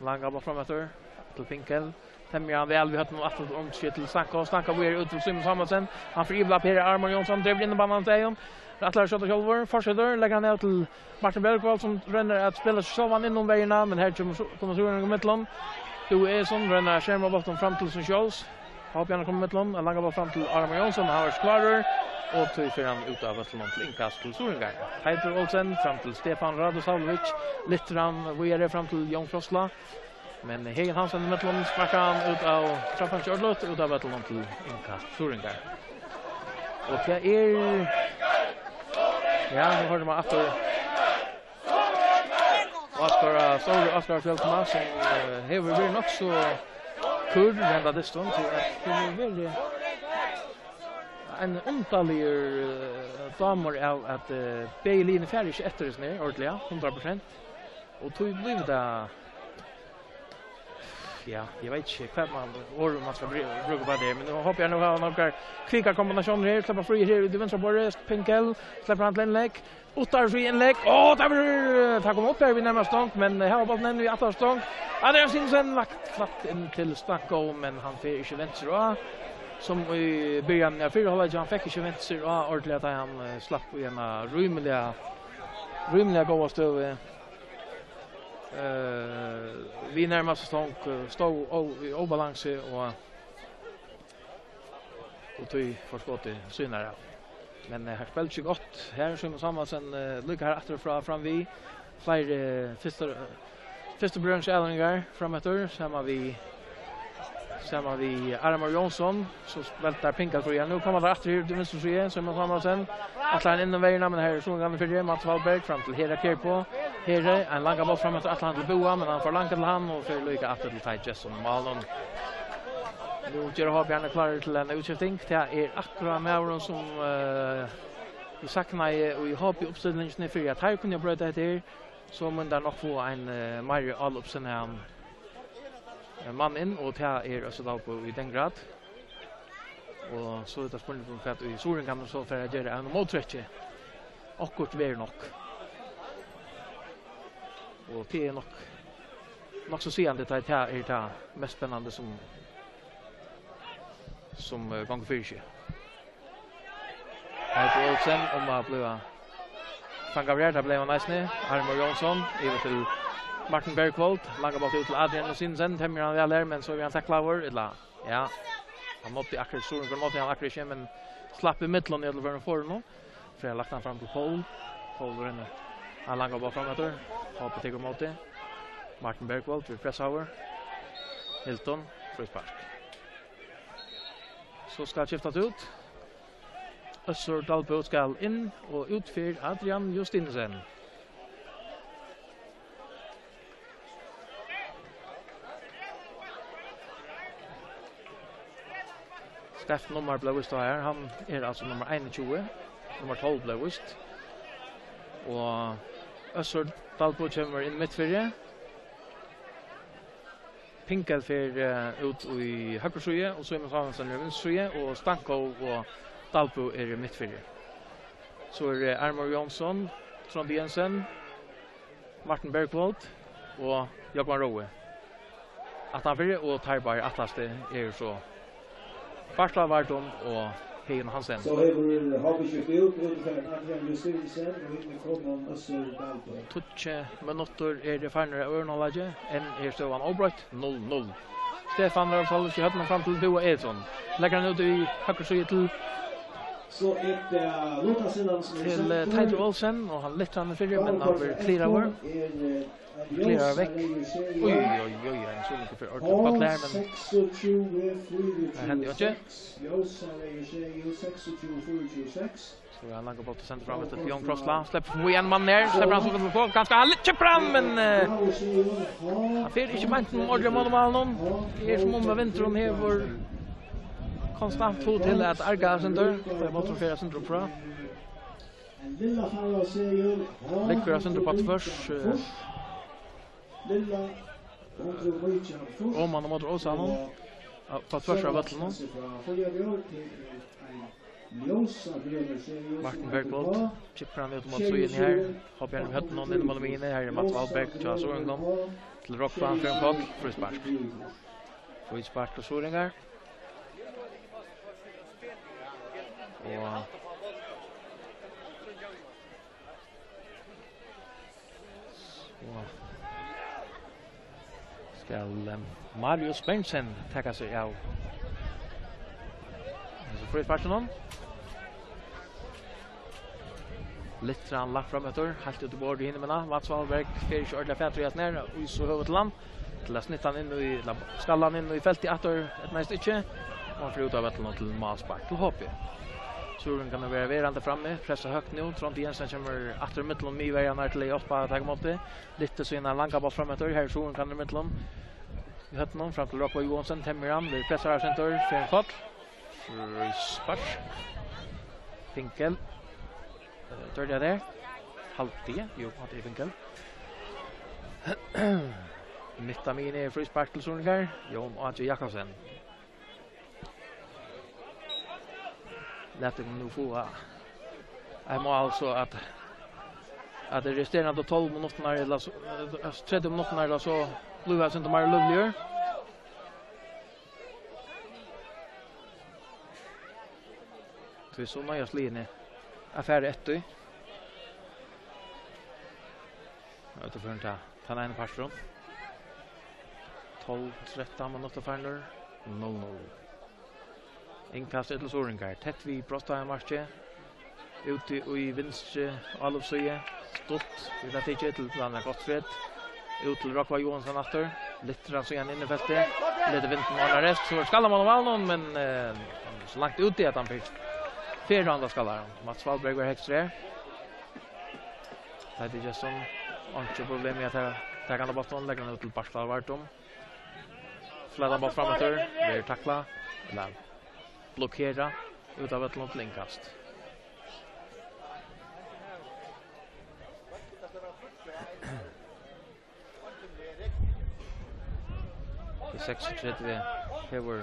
langan bólt frameftir til Pinkel. Temjir hann væl við høvdinum aftur um til Stanko. Stanko víðari út til Símun Sámuelsen. Hann fer yvir til Per Armar Jónsson, dregur inn á banan til Eyðun. Ætlar at skjóta sjálvur, fortsetur, leggur hann av til Martin Bergvald, sum roynir at spæla seg sjálvan inn um verjuna, men her kemur so-, koma Suðuroyingar í millum. Búi Egilson roynir at skerma bóltin fram til sín sjálvs. Hálvbjarni kemur í millum, ein langan bólt fram til Armar Jónsson, hann var ikki klárur, og tí fer hann út av vøllinum til innkast til Suðuroyingar. Teitur Olsen fram til Stefán Radosavlvić, lyftir hann víðari fram til Jón Krossla. Men Heðin Hansen í millum, sparkar hann út av, traff hann ikki ordiliga, út av vøllinum til innkast Suðuroyingar. Og tað er, ja, nú hoyrir man aftur Oskar, stóri Oskar Fjølsma, sum, eh, hevur verið nokk so kurr henda dystin, tí at tað hevur verið ein undarligur, eh, dámur av at, eh, bæði liðini fara ikki eftir hesum her ordiliga, hundrað prosent. Og tí blívur tað, ja, eg veit ikki hvat man, orð man skal bru-, brúka upp á tað, men nú hopi eg nú hava nakrar kvikar kombinatiónir her, sleppa frí her út í vinstra borði, Pinkel, sleppur hann til innlegg, Uttar fyri innlegg, og tað verður, tað kom upp her við nærmastu stong, men her var bólturin enn við aftara stong. Adrian Simonsen lagt flatt inn til Stanko, men hann fer ikki vent sær á, sum í byrjan av fyrra hálvleiki, hann fekk ikki vent sær á ordiliga, tá hann, eh, slapp í eina rímiliga, rímiliga góða støðu. Eh, við nærmastu stong, eh, stóð ó-, í óbalansi, og Og tí fór skotið sínar av. Men, eh, her spældi seg gott. Her er Símun Samuelsen, eh, líka her aftur frá, fram við. Fleiri, eh, fyrstu, eh, fyrstu brøðrins ælingar fram eftir, saman við, saman við Armar Jónsson, so spældi Pingal fyri hann. Nú koma teir aftur her til vinstru síðu, Símun Samuelsen. Ætlar hann inn um vegin, men her er Suðuroyingarnir fyri, Mats Valberg, fram til Hera Kjærbo. Hera, ein langan bólt fram eftir, ætlar hann til Boga, men hann forlangir til hann, og fer líka aftur til Teitur Gestsson í málinum. Nú ger H B Erne klár til eina útskifting. Tað er akkurát maðurin, sum, eh, vit saknaðu í H B-uppstillingini fyri, at teir kunnu broyta hetta her. So munnu teir nokk fáa ein, eh, meiri áloppssinnaðan, eh, mann inn, og tað er Øssur Dalbo í den grad. Og so er tað spurning um, hvat ið Suðuroyingarnir so fara at gera av móttrekki. Okkurt verður nokk. Og tað er nokk, nokk so sigandi, tá tað er tað mest spennandi, sum, sum, eh, gongur fyri seg. Teitur Olsen, um at bliva fangaður her, tað bleiv hann eisini. Armur Jónsson, yvir til Martin Bergvold. Langar bóltur út til Adrian Justinussen, temjir hann væl her, men so er hann taklaður, ella, ja. Hann mátti akkurát, Suðuroyingurin mátti hann akkurát ikki, men slapp ímillum í øllum førum. Fer lagt hann fram til Pól. Pól rennur. Hann langar bólt fram eftir. H B tekur ímóti. Martin Bergvold, verður pressaður. Hilton, fríspark. So skal skiftast út. Øssur Dalbo skal inn, og út fer Adrian Justinussen. Skeivt nummar bleiv víst á her. Hann er altso nummar einogtjúgu. Nummar tólv bleiv víst. Og Øssur Dalbo kemur inn mitt fyri. Pinkel fer, eh, út í høgru síðu, og Símun Samuelsen er vinstru síðu, og Stanko og Dalbo eru mitt fyri. So er, eh, Armur Jónsson, Tróndur Jensen, Martin Bergvold og Jógvan Roe aftanfyri, og teir báðir aftastu eru so Bartla Vardum og Heðin Hansen. So hevur H B skift út, út fer Adrian Justinussen og inn kemur Øssur Dalbo. Tíggju minuttir eru farnir av øðrum hálvleiki. Enn er støðan óbroytt, null null. Stefán Ralf Sálvik í høvdinum fram til Búa Eriksson. Leggur hann út í høgru síðu til, So er tað Lukas Simonsen til, eh, Teitur Olsen, og hann lyftir hann fyri, men hann verður kliraður. Kliraður vekk. Oj, oj, oj, ein so lítið fyri orðið fall her, men her hendi jo ikki. So er hann langan bólt og sendir fram eftir Jón Krossla. Slepper for mye en mann ned. Slepper hann so til å få. Ganske, han kjøper han, men, eh, han fer ikke beint noen ordentlig mål om han. Det er som om vindurin hevur konstant fot til at arga seg. Det er mål som fer seg opp fra. Liggur seg opp på tvers, eh, og man måtte også ha noen. Ja, på tvers av vøllinum. Martin Bergvold, chipper hann út mot síðuni her. Hoppar hann í høvdinum inn mot miðjuni. Her er Mats Valberg, Charles Orengom. Til Rokva, hann fer um koll, fríspark. Fríspark til Suðuroyingar. Og Og skal, eh, Marius Bengtsen taka seg av hesum frísparkinum. Lyftir hann langt fram eftir, heilt út í borðið hinumegin. Mats Valberg fer ikki ordiliga fatur í hasum her, og so høvur til hann. Til at snitta hann inn í, ella skal hann inn í feltið aftur, eitt næst ikki. Og hann fer út av vøllinum til málspark til H B. Suðuroyingarnir verða verandi frammi, pressa høgt nú. Tróndur Jensen kemur aftur í millum miðverjarnar til at hjálpa at taka ímóti. Lyftir sín langa bólt fram eftir, her er Suðuroyingarnir í millum. Í høvdinum, fram til Rógva Johansen, temjir hann, verður pressaður av Sindur, fer um koll. Fríspark. Pinkel. Eh, gjørdi tað har? Haldi eg. Jú, hatta er Pinkel. Mitt á miðjuni er fríspark til Suðuroyingar. Jón Áki Jakobsen. Lat okkum nú fáa eitt mál, so at, at tey resterandi tólv minuttirnar, ella so, eh, trettan minuttirnar, ella so, blíva eitt sindur meira lívligar. Tí so noyðast liðini at fara eftir. Hetta fer at ta tann eina partin. Tólv, trettan minuttir farnir. Null null. Innkast til Suðuroyingar, tætt við brotsteigamarkið. Úti í vinstru álopssíðu. Stutt. Vit hava tikið til Daniel Gottfried. Út til Rógva Johansson aftur. Lyftir hann síðan inn í feltið. Letur vindin ordna rest. So er skallamál á vallinum, men, eh, hann er so langt úti at hann fer, fer á annan skalla. Mats Valberg var høgst her. Teitur Gestsson. Einki problem við at taka, taka hann á bóltin. Leggur hann út til Bartal Vardum. Flæta bolt fram eftir, verður taklað, ella blokkerað út av vøllinum til innkast. T seksogtretivu hevur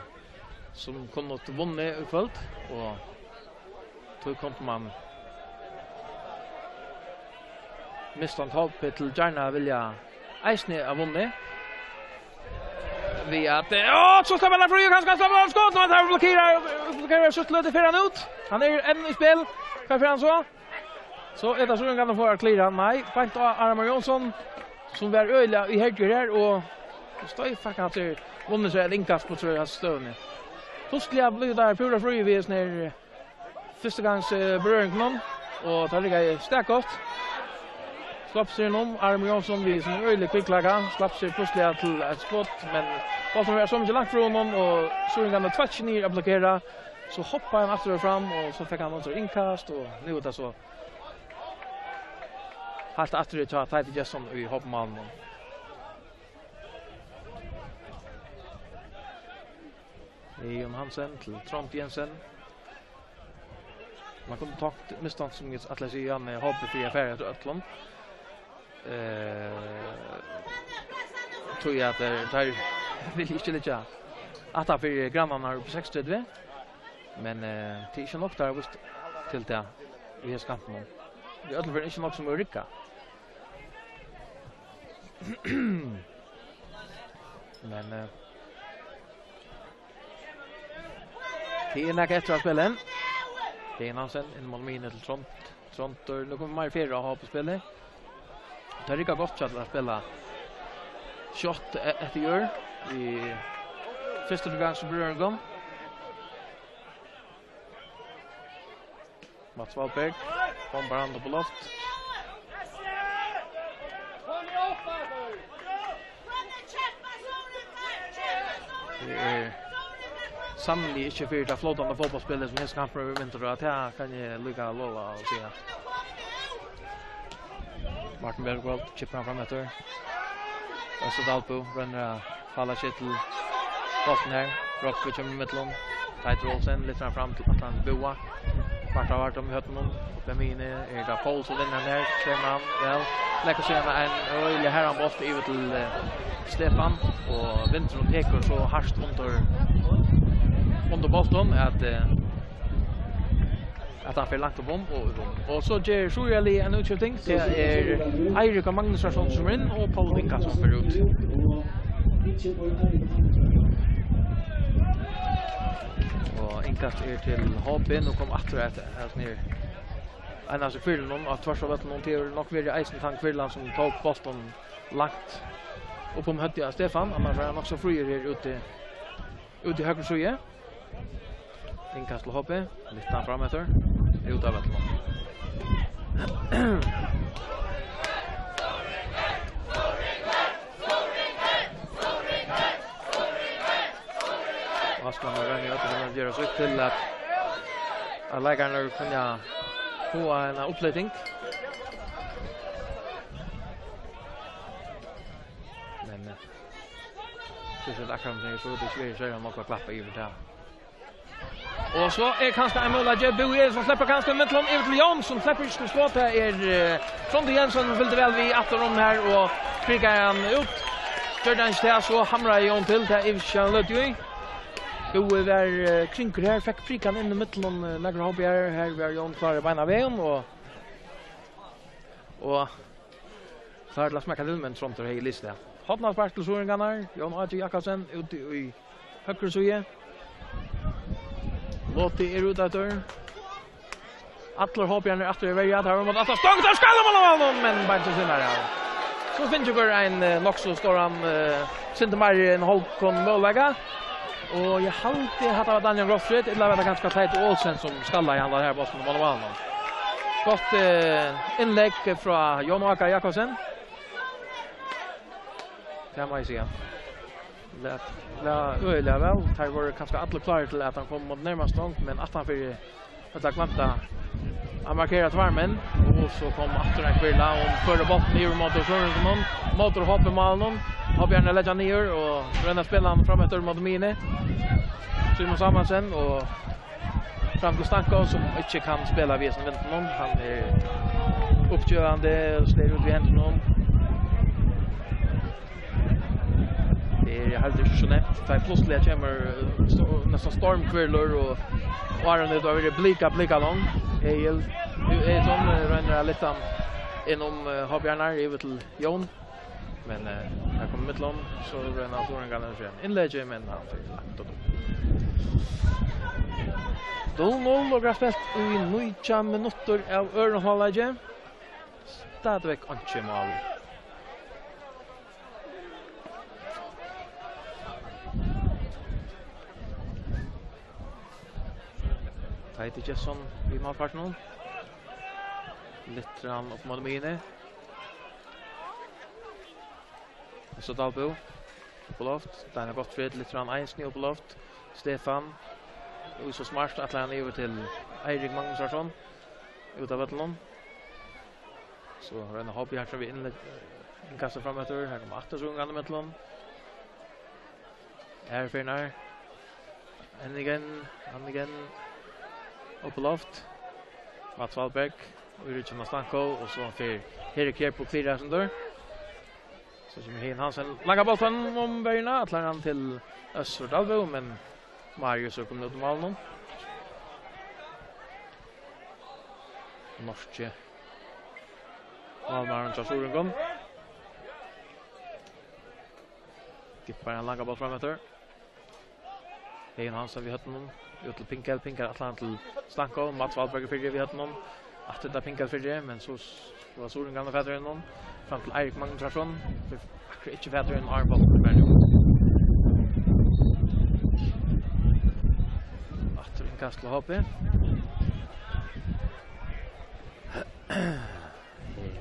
sum kunnugt vunnið í kvøld, og tí kundi man mist hann hópið til gjarna vilja eisini at vunnið. Við at, eh, á, so sleppur hann frí, og kanska sleppur hann skot, men hann blokkerar, blokkerar, so sleppur hann út. Hann er enn í spæl. Hvar fer hann so? So er tað Suðuroyingarnir fáa at klira. Nei, beint á Armar Jónsson, sum var øgiliga íherdigur her, og stoyt faktiskt at tað vunnið seg eitt innkast á trýss støðuni. Plutselig blívur tað púra frí við hesum her, eh, fyrstu gangs, eh, berøringunum, og tað riggaði stak gott. Slapp seg inn um, Armar Jónsson við sín øgiliga kvikkleika, slapp seg plutselig til eitt skot, men bólturin var so mikið langt frá honum, og Suðuroyingarnir tveitti niður at blokkera, so hoppaði hann aftur og fram, og so fekk hann eisini innkast, og nú er tað so heilt aftur hjá Teitur Gestsson í hálvmálinum. Jon Hansen til Trond Jensen. Man kundi tonkt, mistankt sum eg ætlaði at siga, hann er hópið fyri at fara eftir øllum. Eh, tí at, eh, teir vilja ikki liggja aftan fyri grannarnar uppi í seksogtretivu. Men, eh, tað er ikki nokk, teir hava víst til tað í hesum kampinum. Í øllum førum ikki nokk sum er riggað. Men, eh, tað er nakað eftir at spæla enn. Dean Hansen inn mot miðjuni til Trond. Trondur, nú kemur meir ferð á hópspælið. Tað riggar gott hjá teimum at spæla skjótt e-, eftir jørð í fyrstu gang sum berøring. Mats Valberg, bombar hann upp á loft. Tað er sanniliga ikki fyri tað flótandi fótbóltsspælið sum hesin kampurin verður mintur á, tað kann eg líka lova at siga. Martin Bergvold kippir hann fram eftir. Øssur Dalbø roynir at falla seg til bóltin her. Rógvi kemur ímillum. Teitur Olsen lyftir hann fram til Atlan Boa. Bartal Vardum í høvdinum. Uppi á miðjuni er tað Poul sum vinnur hann her. Klemur hann væl. Leggur síðan ein øgiliga harðan bólt yvir til, eh, Stefan. Og vindurin tekur so hart undir, undir bóltin at, eh, at hann fer langt upp um og upp um. Og so ger Suðuroyarliðið eina útskifting. Tað er Eiríkur Magnusson sum kemur inn, og Poul Ingasson fer út. Og innkast er til H B. Nú kom aftur eitt, eitt nýtt, ein av hvílunum á tvørst á vøllinum. Tað er nokk verið eisini tann hvílan sum tók bóltin langt upp um høvdið á Stefan, annars er hann nokk so fríur her úti, úti í høgru síðu. Innkast til H B, lyftir hann fram eftir, út av vøllinum. Aslan og Rani Ødlund gera sítt til at, at leikararnir kunnu fáa eina upplyfting. Men, eh, tað er akkurát sum eg sá, tað er ikki sera nógv at klappa yvir tað. Og so er kanska ein møguleiki, Búi Eriksson sleppur kanska ímillum, yvir til Jón, sum sleppur ikki til skot. Tað er, eh, Tróndur Jensen, sum fylgdi væl við aftur um her og prikar hann út. Gjørdi hann ikki tað, so hamraði Jón til, tað er ikki hann løddi í. Búi var, eh, kringur her, fekk prikan inn ímillum, eh, nakrar hópar her, her var Jón klárur beinanvegin, og, og klárur til at smekka til, men Tróndur hevði lisið tað. Hornaspark til Suðuroyingarnar, Jón Áki Jakobsen úti í høgru síðu. Loti er út eftir. Allir hóparnir aftur í verja. Tað var móti aftan stong, tað skal man av honum, men beint til sínar, ja. So finna okur ein, eh, nokk so stóran, eh, sindur meir enn hálvgum møguleika. Og eg haldi at tað var Daniel Gottfried, ella var tað kanska Teitur Olsen sum skallaði hann her bóltin á málinum. Gott, eh, innlegg frá Jón Áka Jakobsen. Tað má eg siga. Læt, læt øgiliga væl. Teir vóru kanska allir klárir til at hann kom mot nærmastu long, men aftan fyri hetta gloymdi at markera tveir menn, og so kom aftur ein hvirla og førir bóltin yvir móti Suðuroyingunum, móti H B-málinum. H B-arnir leggja niður og royna at spæla hann fram eftir móti miðjuni. Símun Samuelsen og fram til Stanko, sum ikki kann spæla við hesum vindinum. Hann er uppgevandi og slær út við hendunum. Tað er heldur ikki so nemt. Tá ið plutsliga kemur, eh, sto-, næstan stormhvirlur og, og áðrenn tað hevur verið blika, blika long. Egil, Egilson, eh, roynir at lyfta hann inn um, eh, H B-arnar, yvir til Jón. Men, eh, her kemur millum, so royna Suðuroyingarnir at fáa innlegg, men hann fer langt út. Null null og er spælt í nítjan minuttir av øðrum hálvleiki. Stadigvæk einki mál. Teitur Gestsson í málpartinum. Lyftir hann upp móti miðjuni. So Dalbø upp á loft. Daniel Gottfried lyftir hann eisini upp á loft. Stefan. Og so smart ætlar hann yvir til Eirik Magnúsarson. Út av vøllinum. So roynir H B her, so við innlegg, innkast fram eftir. Her koma aftur Suðuroyingarnir í millum. Her fer hann. Hann igjen, hann igjen. Upp á loft. Mats Valberg. Og í ryggjum av Stanko. Og so fer Heri Kjærbo og klýr her, sum dør. So kemur Hin Hansen. Langan bóltin um verjuna. Ætlar hann til Øssur Dalbø, men Marius er komin út um málinum. Norski. Málmaðurin hjá Suðuroyingum. Gippar ein langan bólt fram eftir. Egin Hansen við høvdinum. Út til Pinkel. Pinkel ætlar hann til Stanko. Mats Valberg er fyri við høvdinum. Aftur til Pinkel fyri, men so s-, so var Suðuroyingarnir fatur inn. Fram til Eirik Magnúsarson. Akkurát ikki fatur inn, áðrenn bólturin fer nú. Aftur innkast til H B.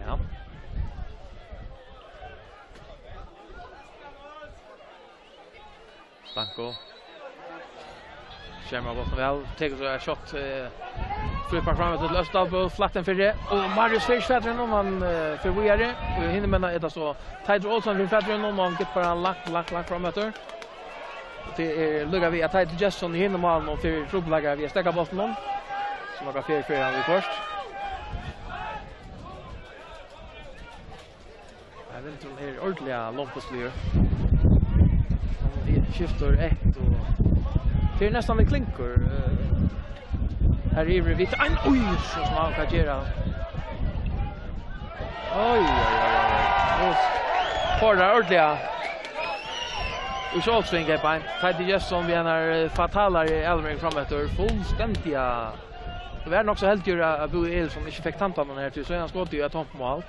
Ja. Stanko. Skjermar bóltin væl. Tekur so eitt skot, eh, fríspark fram til Øssur Dalbø, flatt inn fyri. Og Marius fer ikki fatur inn, hann, eh, fer víðari. Og hinumegin er tað so Teitur Olsen fyri fatur inn, og hann gippar hann langt, langt, langt fram eftir. Og tað er líka við, at Teitur Gestsson í hinum málinum fær trupulleikar við at steðga bóltinum. So nakað fer, fer hann viðhvørt. Nei, vindurin er ordiliga lompisligur. Hann skiftir ætt og tað er næstan við klinkur, eh, her yvir við ein, oj, so sum hann kann gera. Oj, oj, oj, oj. Nú fór hann ordiliga í sjálvsving, er beint. Teitur Gestsson við eina, eh, fatalari avlevering fram eftir. Fullstendiga. Tað var nokk so heldigur at, at Búi Egilson ikki fekk tantan her, tí so er hann skotið í eitt tómt mál.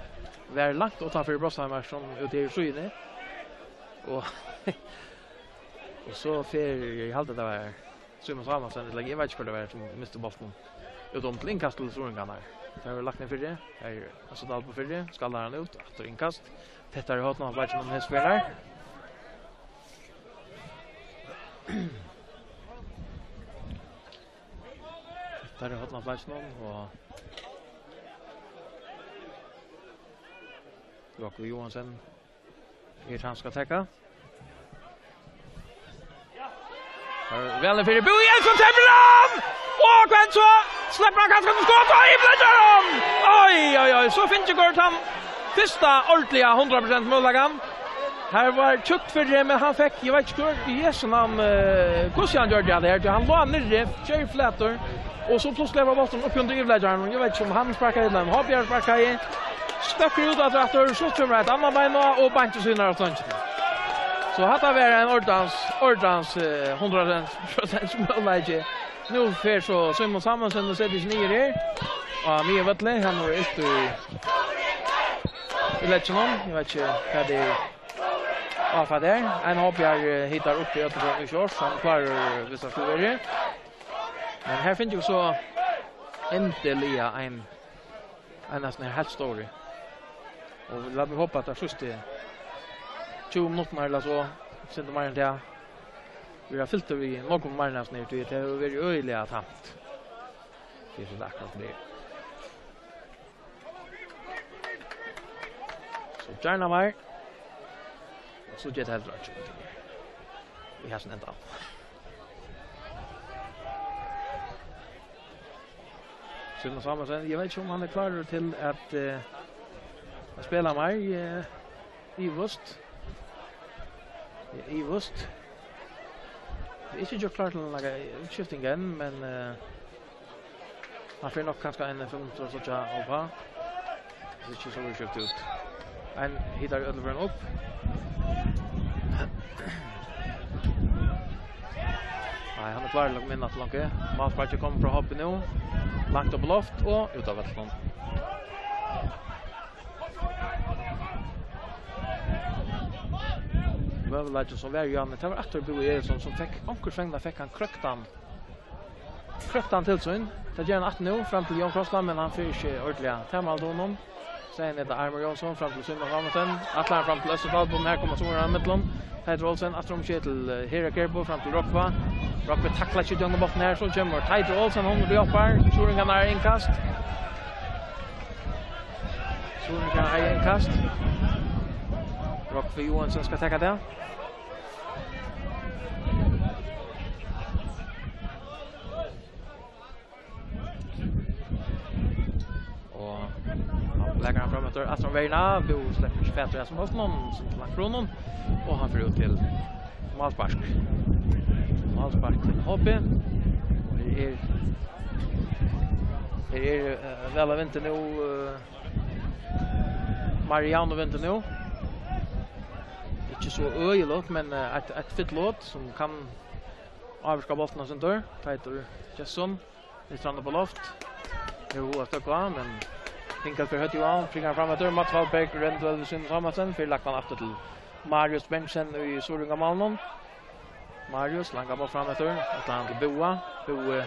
Var langt uttanfyri brotsteinamark, sum úti í síðuni. Og, og so fer, eg haldi, tað var Símun Samuelsen, ella eg veit ikki, hvør tað var, sum misti bóltin. Út um til innkast til Suðuroyingarnar. Tað var lagt inn fyri. Her er Øssur Dalbø fyri. Skallar hann út. Aftur innkast. Tettari horn á bleikin um hesfjørðar. Tettari horn á bleikin og Jakob Johansen. Her hann skal taka. Her er væl fyri Búi Egilson, tekur hann! Og hvat so? Sleppur hann kanska til skot, og Ibla ger hann! Oj, oj, oj, so finst ikki hann fyrsta ordentliga hundrað prosent møguleikan. Her var tjúkt fyri, men hann fekk, eg veit ikki hvør, í Jesu navn, eh, hvussu hann gjørdi tað her, tí hann lá niðri, ger flatur. Og so plutselig var bólturin uppi undir yvirleikaranum, og eg veit ikki um hann sparkaði ella um H B R sparkaði. Støkkur út aftur, aftur, so kemur eitt annað bein á, og beint til sínar av stongini. So hatta var ein ordans, ordans, eh, hundrað prosent møguleiki. Nú fer so Símun Samuelsen og setir seg niður her. Á miðjum vølli, hann er út í, í legginum. Eg veit ikki hvat tað er. Áfall her. Ein hopp her, eh, hittar upp í øllum førum í shorts. Hann klárar, eh, hvis hann skulle vera her. Men her finna vit so endiliga ein, ein av sínum heilt stóru. Og lat meg hopa at tað síðstu tjúgu minuttirnar ella so, sindur meir enn tað, verða fyltir við nógvum meir av sínum, tí tað hevur verið øgiliga tamt. Tað er so akkurát tað. So gjarna meir. Og so geta heldur ikki. Í hasum enda. Símun Samuelsen, eg veit ikki, um hann er klárur til at, eh, at spæla meir. Eg ivist. Eg ivist. Tað er ikki gjørt klárt til nakra útskifting enn, men, eh, hann fer nokk kanska ein fimm minuttir at síggja upp á. Tað er ikki so skift út. Ein hittar í øllum førum upp. Nei, hann er klárur til at koma inn aftur langt. Málsparkið kemur frá hoppi nú. Langt upp á loft og út av vøllinum. Møguleikin sum var, Johanne, tað var aftur Búi Eriksson sum fekk, onkursvegna fekk hann krøktan, krøktan til sín. Tað ger hann aftur nú, fram til Jón Krossland, men hann fer ikki ordiliga tamarhald honum. Síðan er tað Armur Jónsson, fram til Símun Samuelsen. Ætlar hann fram til Øssur Dalbø, men her koma Suðuroyingarnir ímillum. Teitur Olsen, aftur um skeið til, eh, Hera Gerbo, fram til Rógva. Rógvi taklar ikki gjøgnum botnin her, so kemur Teitur Olsen, hon hjálpar. Suðuroyingarnir hava innkast. Suðuroyingarnir hava innkast. Rógvi Joensen skal taka tað. Og hann blakar hann fram eftir, aftur um verjuna. Búi sleppur ikki fatur í hasum bóltinum, sum til langt frá honum. Og hann fer út til málspark. Málspark til H B. Og her er, her er, eh, væl av vindi nú, eh, meira javn av vindi nú. Ikki so øgiligt, men, eh, eitt, eitt fitt lot sum kann ávirka bóltin eitt sindur. Teitur Gestsson. Lyftir hann upp á loft. Hevur hug at støðga, men Pinkel fer høgt í hann, pingar fram eftir. Mats Valberg rennur væl við Símun Samuelsen, fær lagt hann aftur til Marius Bentsen í Suðuroyingamálinum. Marius langar bolt fram eftir, ætlar hann til Búa. Búi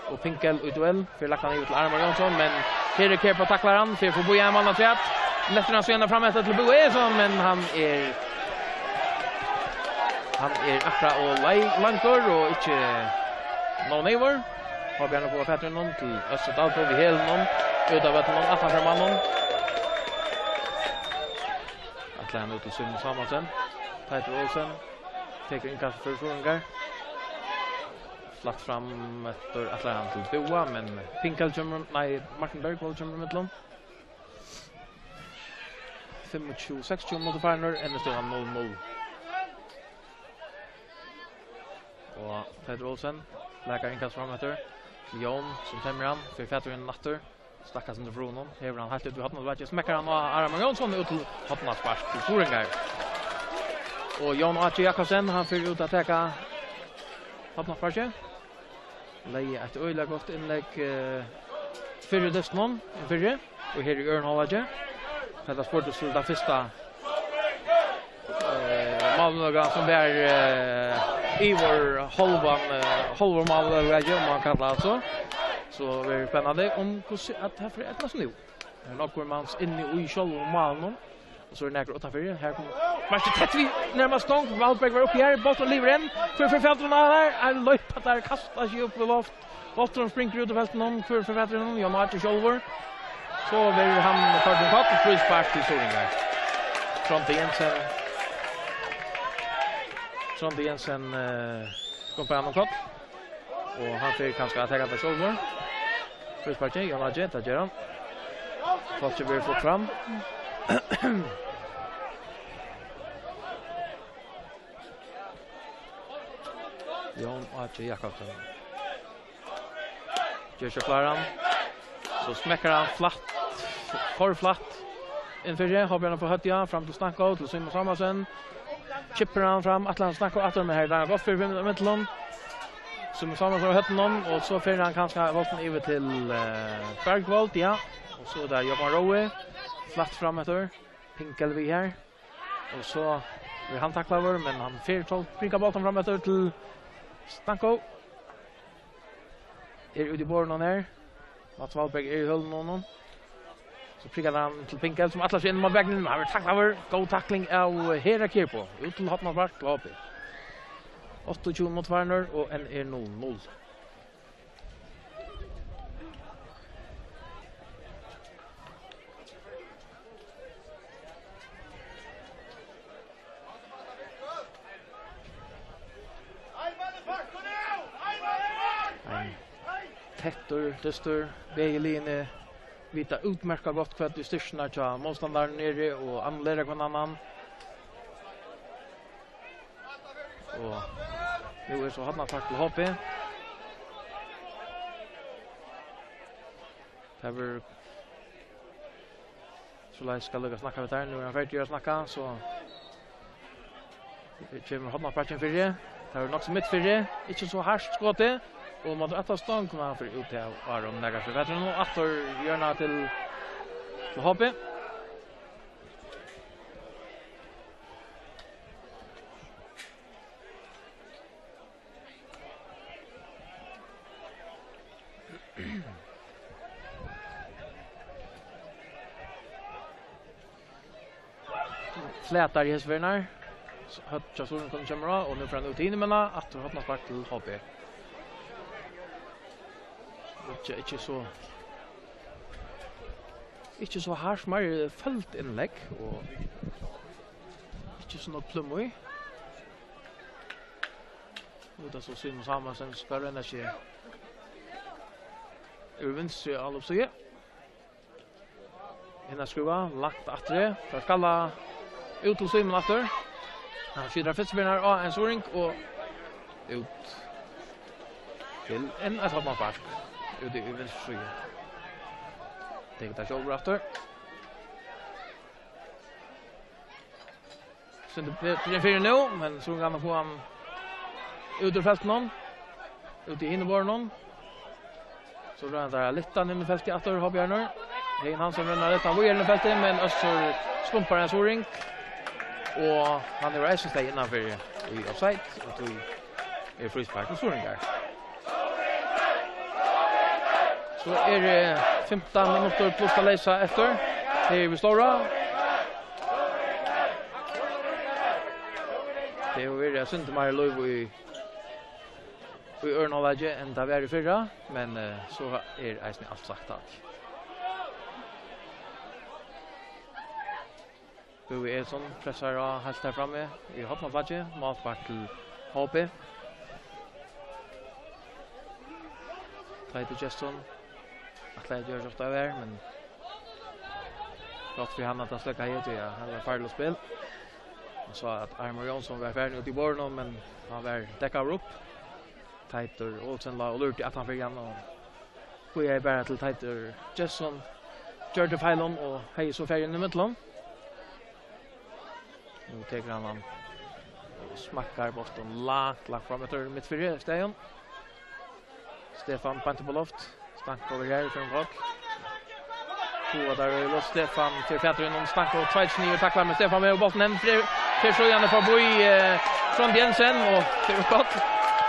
og Pinkel í duell, fær lagt hann yvir til Armar Jónsson, men her er Kepa taklar hann, fer forbi ein mann afturat. Lyftir hann síðan fram eftir til Búa Eriksson, men hann er, hann er akkurát ov lei-, langur og ikki nóg neyvur. H B fær nú fáa fatur í honum til Øssur Dalbø við hælinum, út av vøllinum, aftan fyri mannin. Ætlar hann út til Símun Samuelsen. Teitur Olsen tekur innkast fyri Suðuroyingar. Flatt fram eftir, ætlar hann til Búa, men Pinkel kemur, nei, Martin Bergvold kemur ímillum. Fimmogtjúgu, seksogtjúgu minuttir farnir, enn er støðan null null. Og Teitur Olsen blakar innkast fram eftir. Jón, sum temur hann, fer fatur í hann aftur. Stakkast undir frúnum. Hevur hann heilt út í hornið, veit eg. Smekkar hann á Armar Jónsson út til hornaspark til Suðuroyingar. Og Jón Áki Jakobsen, hann fer út at taka hornasparkið. Legði eitt øgiliga gott innlegg, eh, fyrr í dystinum, enn fyrri, og her í øðrum hálvleiki. Hetta spurdi til tað fyrsta, eh, málmøguleikan sum var, eh, yvir hálvan, eh, hálvur málmøguleiki, um man kallar altso. So verður spennandi um hvussu at tað fer at eydnast nú. Er nokkur mans inni í sjálvum málinum. Og so er nakar uttanfyri. Her kom Martin tætt við, nærmast stong. Valberg var uppi her. Bólturin livir enn. Hvør fer fatur í hann her? Ein loypa har, kastar seg upp í loft. Bólturin springur út í feltinum. Hvør fer fatur í hann? Jón Áki sjálvur. So verður hann koyrdur um koll. Fríspark til Suðuroyingar. Tróndur Jensen. Tróndur Jensen, eh, skumpar hann um koll. Og hann fer kanska at taka tað sjálvur. Frísparkið, Jón Áki, tað ger hann. Fólkið verður flutt fram. Jón Áki Jakobsen. Ger seg kláran. So smekkar hann flatt, for flatt. Inn fyri, hoppar hann upp á høvdið, fram til Stanko, til Símun Samuelsen. Kippar hann fram, ætlar hann Stanko aftur, men her er tað gott fyri fimm metrum. Símun Samuelsen á høvdinum, og so fer hann kanska bóltin yvir til, eh, Bergvold, ja. Og so er tað Jógvan Rói, flatt fram eftir. Pinkel við her. Og so er hann taklaður, men hann fer so prikar bóltin fram eftir til Stanko. Er úti í borðinum her. Mats Valberg er í hølunum. So prikar hann til Pinkel, sum ætlar seg inn á bakgrunnin. Hann verður taklaður. Góð takling av Hera Kirpo. Út til hornaspark til H B. Áttaogtjúgu minuttir farnar, og enn er null null. Ein tettur dystur, begge liðini vita útmerkað gott, hvat er styrkurnar hjá mótstandaranum eru, og annulera hvønn annan. Og nú er so hornaspark til H B. Tað verður, soleiðis skal líka snakka við teir. Nú er hann ferdigur at snakka, so kemur hornasparkin fyri. Tað verður nokk so mitt fyri. Ikki so hart skotið. Og móti aftan stongina fyri út av Aron Lagerfeld. Hetta er nú aftur hjørna til, til H B. Flatar í hesi ferðina. Høvd hjá Suðuroyingunum kemur á, og nú fer hann út í hinumegin, aftur hornaspark til H B. Ikki, ikki so, ikki so hart, meir følt innlegg, og ikki so nógv plúm í. Nú er tað so Símun Samuelsen, skal royna seg úr vinstru álopssíðu. Inn at skrúva, langt aftur. Tað skal út til Símun aftur. Hann skytur fyrstu ferð á ein Suðuroying og út til enn eitt hornaspark. Úti í vinstru síðu. Tekur tað sjálvur aftur. Sindur betri enn fyri nú, men so kann hann fáa hann út úr feltinum. Út í hinum borðinum. So royna teir at lyfta hann inn í feltið aftur, H B-arnir. Heyin Hansen roynir at lyfta hann víðari inn í feltið, men Øssur skumpar ein Suðuroying. Og hann hevur eisini staðið innanfyri í offside, og tí er fríspark til Suðuroyingar. So er, eh, fimtan minuttir pluss tað leysa eftir. Her við Stóra. Tað hevur verið eitt sindur meira lív í, í øðrum hálvleiki enn tað var í fyrra, men, eh, so er eisini alt sagt tá. Búi Egilson pressar á heilt har frammi í hornaflaki. Málspark til H B. Teitur Gestsson ætlaði at gera okkurt av her, men gott fyri hann at hann steðgaði, tí at hann var farligur spæl. Hann sá, at Armur Jónsson var farin út í borðinum, men hann var dekkaður upp. Teitur Olsen lá og lurti aftan fyri hann, og bíðaði bara til Teitur Gestsson gjørdi feilin og hevði so ferðina ímillum. Nú tekur hann hann og smakkar bóltin langt, langt fram eftir miðfyri staðin. Stefan beint upp á loft. Stanko við her, Fimkoll. Fáa teir í loft, Stefan fer fatur inn um Stanko, tveitir niður, taklar, men Stefan við bóltin, enn fer, fer so gjøgnum forbi, eh, Trond Jensen og Fimkoll.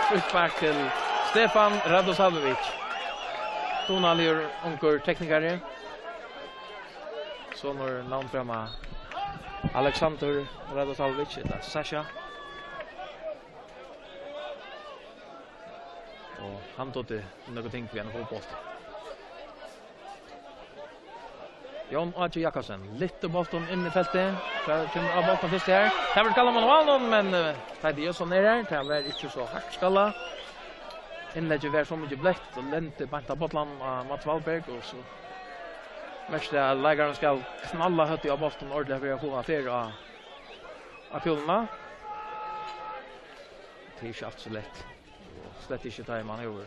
Fríspark til Stefan Radosavljevic. Dugnaligur ungur teknikari. Sonur navnframa Aleksandr Radosavljevic, ella Sasha. Og hann dugdi nøkur ting við ein fótbólt. Jón Áki Jakobsen, lyftir bóltin inn í feltið. Tað kemur á bóltin fyrst her. Tað verður skallað mann á hann, men, eh, Teitur Gestsson er her. Tað var ikki so hart skallað. Innleggið var so mikið bleytt og lendi beint á bollan á Mats Valberg, og so merkti tað at leikarin skal knalla høvdið á bóltin ordiliga fyri at fáa ferð á, á kúluna. Tað er ikki altíð so lætt. Og slett ikki, tá ið mann hevur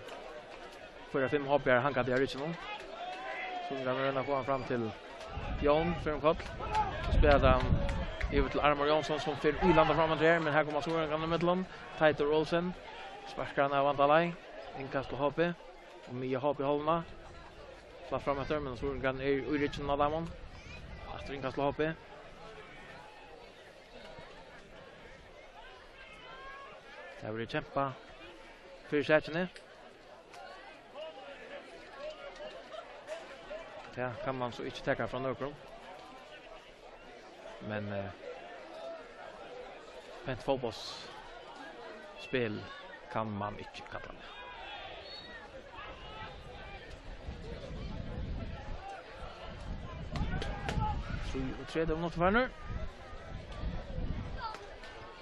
fýra, fimm H B-ar hangandi á rygginum. So kann man royna at fáa hann fram til Jón Fimkoll. So spælir hann yvir til Armur Jónsson, sum fer í landa framman her, men her koma Suðuroyingarnir ímillum. Teitur Olsen sparkar hann av vandaleið. Innkast til H B. Og miðja H B-hálvuna. Flatt fram eftir, men Suðuroyingarnir eru í rygginum á teimum. Aftur innkast til H B. Tað verður kempað fyri sakini. Tað kann man so ikki taka frá nøkrum. Men, eh, pent fótbóltsspæl kann man ikki kalla tað. Trýogtretivu minuttir farnir.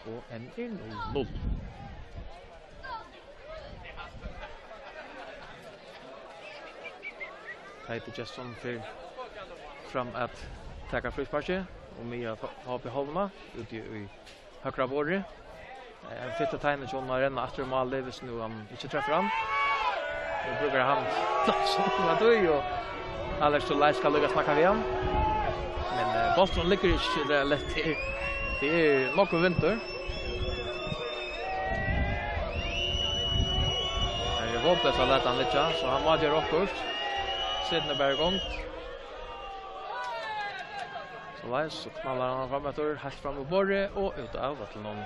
Og enn er null null. Teitur Gestsson fer fram at taka frísparkið og miðar upp í hálvuna úti í høgra borði. Eh, fitt av Teinum hjá honum at renna aftur í málið, hvis nú hann ikki treffer hann. Nú brúkar hann plass og Alex Tolai skal líka snakka við hann. Men, eh, bólturin liggur ikki, tað er lætt. Tað er, tað er nokk við vindur. Her er Håbrecht at lata hann liggja, so hann má gera okkurt. Seta hann bara í gongd. Soleiðis, so knallar hann fram eftir, heilt fram við borðið og út av vøllinum.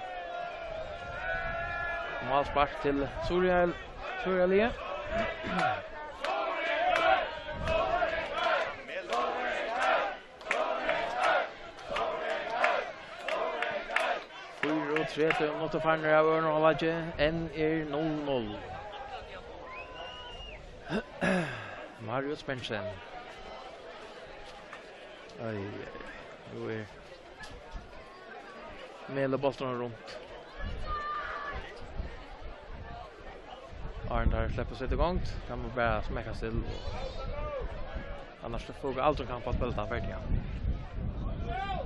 Málspark til Suðuroyar-, Suðuroyarliðið. Fýra og tretivu minuttir farnir av øðrum hálvleiki. Enn er null null. Marius Bentsen. Ai, ai, ai. Nú er Mælir bóltin runt. Áðrenn teir sleppa at seta í gongd, kann man bara smekka til. Annars so fáa vit aldrin kamp at spæla tann ferdiga.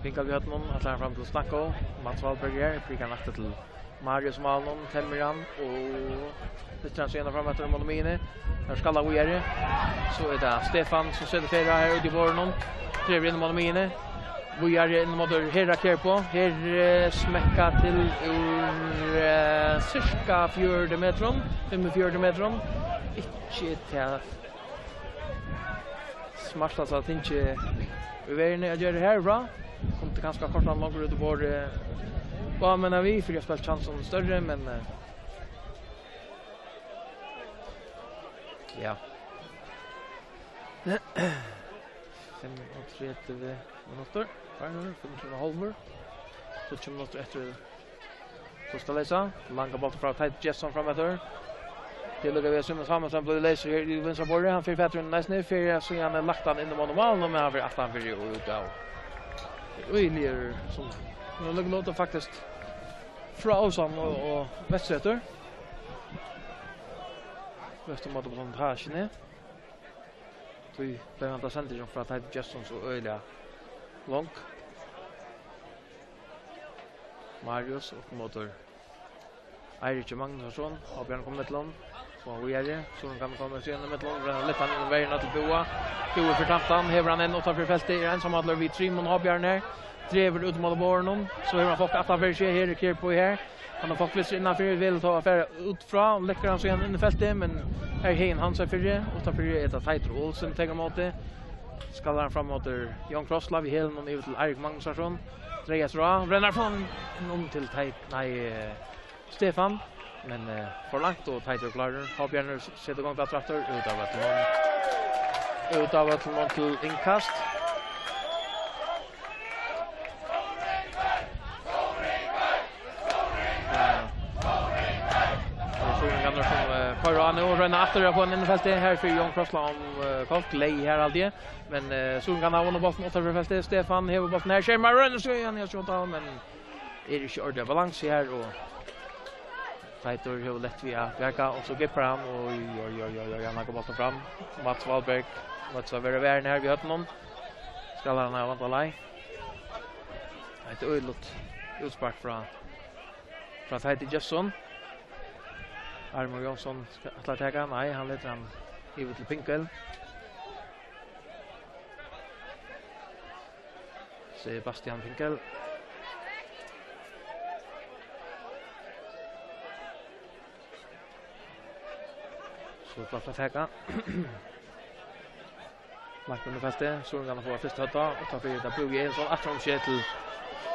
Pinga við høvdinum, ætlar hann fram til Stanko. Mats Valberg her, prikar hann aftur til Marius Malen, temmir hann og lyftir hann so gjarna fram eftir móti miðjuni. Har skal hann víðari. So er tað Stefan sum setur ferð her úti í borðinum. Dregur inn móti miðjuni. Víðari inn móti Hera Kjærbo. Her, eh, smekka til úr, eh, sirka fjøruti metrum. Fimmogfjøruti metrum. Ikki tað smartasta tingið í verðini at gera herfrá. Kundi kanska koyrt hann longur út í borðið. Báðir menn við, fyri at spæla kjansin størri, men, eh, ja. Fimmogtretivu minuttir. Farnir, fimmogtjúgu hálvur. Tíggju minuttir eftir. So skal leysa. Langa bóltin frá Teitur Gestsson fram eftir. Til og við Simon Samuelsen blívur leysur her í vinstra borði. Hann fer fatur inn eisini. Fer so hann er lagt hann inn í móti málinum, men hann fer aftan fyri og út av. Øgiligur sum. Nú liggur lótin faktiskt frá Ósan og, og Vestsetur. Vestur móti plantasjuni. Tí bleiv handa sendingin frá Teitur Gestsson so øgiliga long. Marius upp móti Eiriki Magnusson, og Bjørn kom millum. So hann víðari, so hann kann koma seg inn í millum, renna litt hann inn í verðina til Búa. Búi fyri tampan, hevur hann inn uttanfyri feltið, er einsamallur við trimum H B-arum her. Dregur út móti borðinum, so hevur hann fólk aftanfyri seg, her er Kjærbo her. Hann hevur fólk vinstri innanfyri, vil tá fara út frá, leggur hann so inn í feltið, men her hevði hann seg fyri, uttanfyri er tað Teitur Olsen, tekur móti. Skallar hann fram móti Jón Krosla, við hælinum yvir til Eirik Magnusson. Dregur eftir á, rennar fram um til Teit-, nei, eh, Stefan, men, eh, for langt, og Teitur klárur. H B-arnir s-, setur í gongd aftur, aftur, út av vøllinum. Út av vøllinum til innkast. Ja. Og Surin Gandarsson, eh, koyrir á nú og roynir aftur at fáa hann inn í feltið. Her fyri Jón Krosla um, eh, kort, leið her, haldi eg. Men, eh, Surin Gandarsson hevur vunnið bóltin uttanfyri feltið. Stefan hevur bóltin her. Skermar, roynir so hann at skjóta, men er ikki ordiliga balansi her, og Teitur hevur lætt við at bjarga, og so gippar hann, og oj, oj, oj, oj, oj, hann leggur bóltin fram. Mats Valberg, Mats at vera varin her við høvdinum. Skal hann hava vant á leið. Eitt øgiligt útspark frá, frá Teitur Gestsson. Armur Jónsson skal ætla at taka, nei, hann letur hann yvir til Pinkel. Sebastian Pinkel. So er bara at taka. Lagt inn í feltið, Surin Gandarsson fáa fyrst høvda, og tá fyri tað Búi Egilson, aftur um skjær til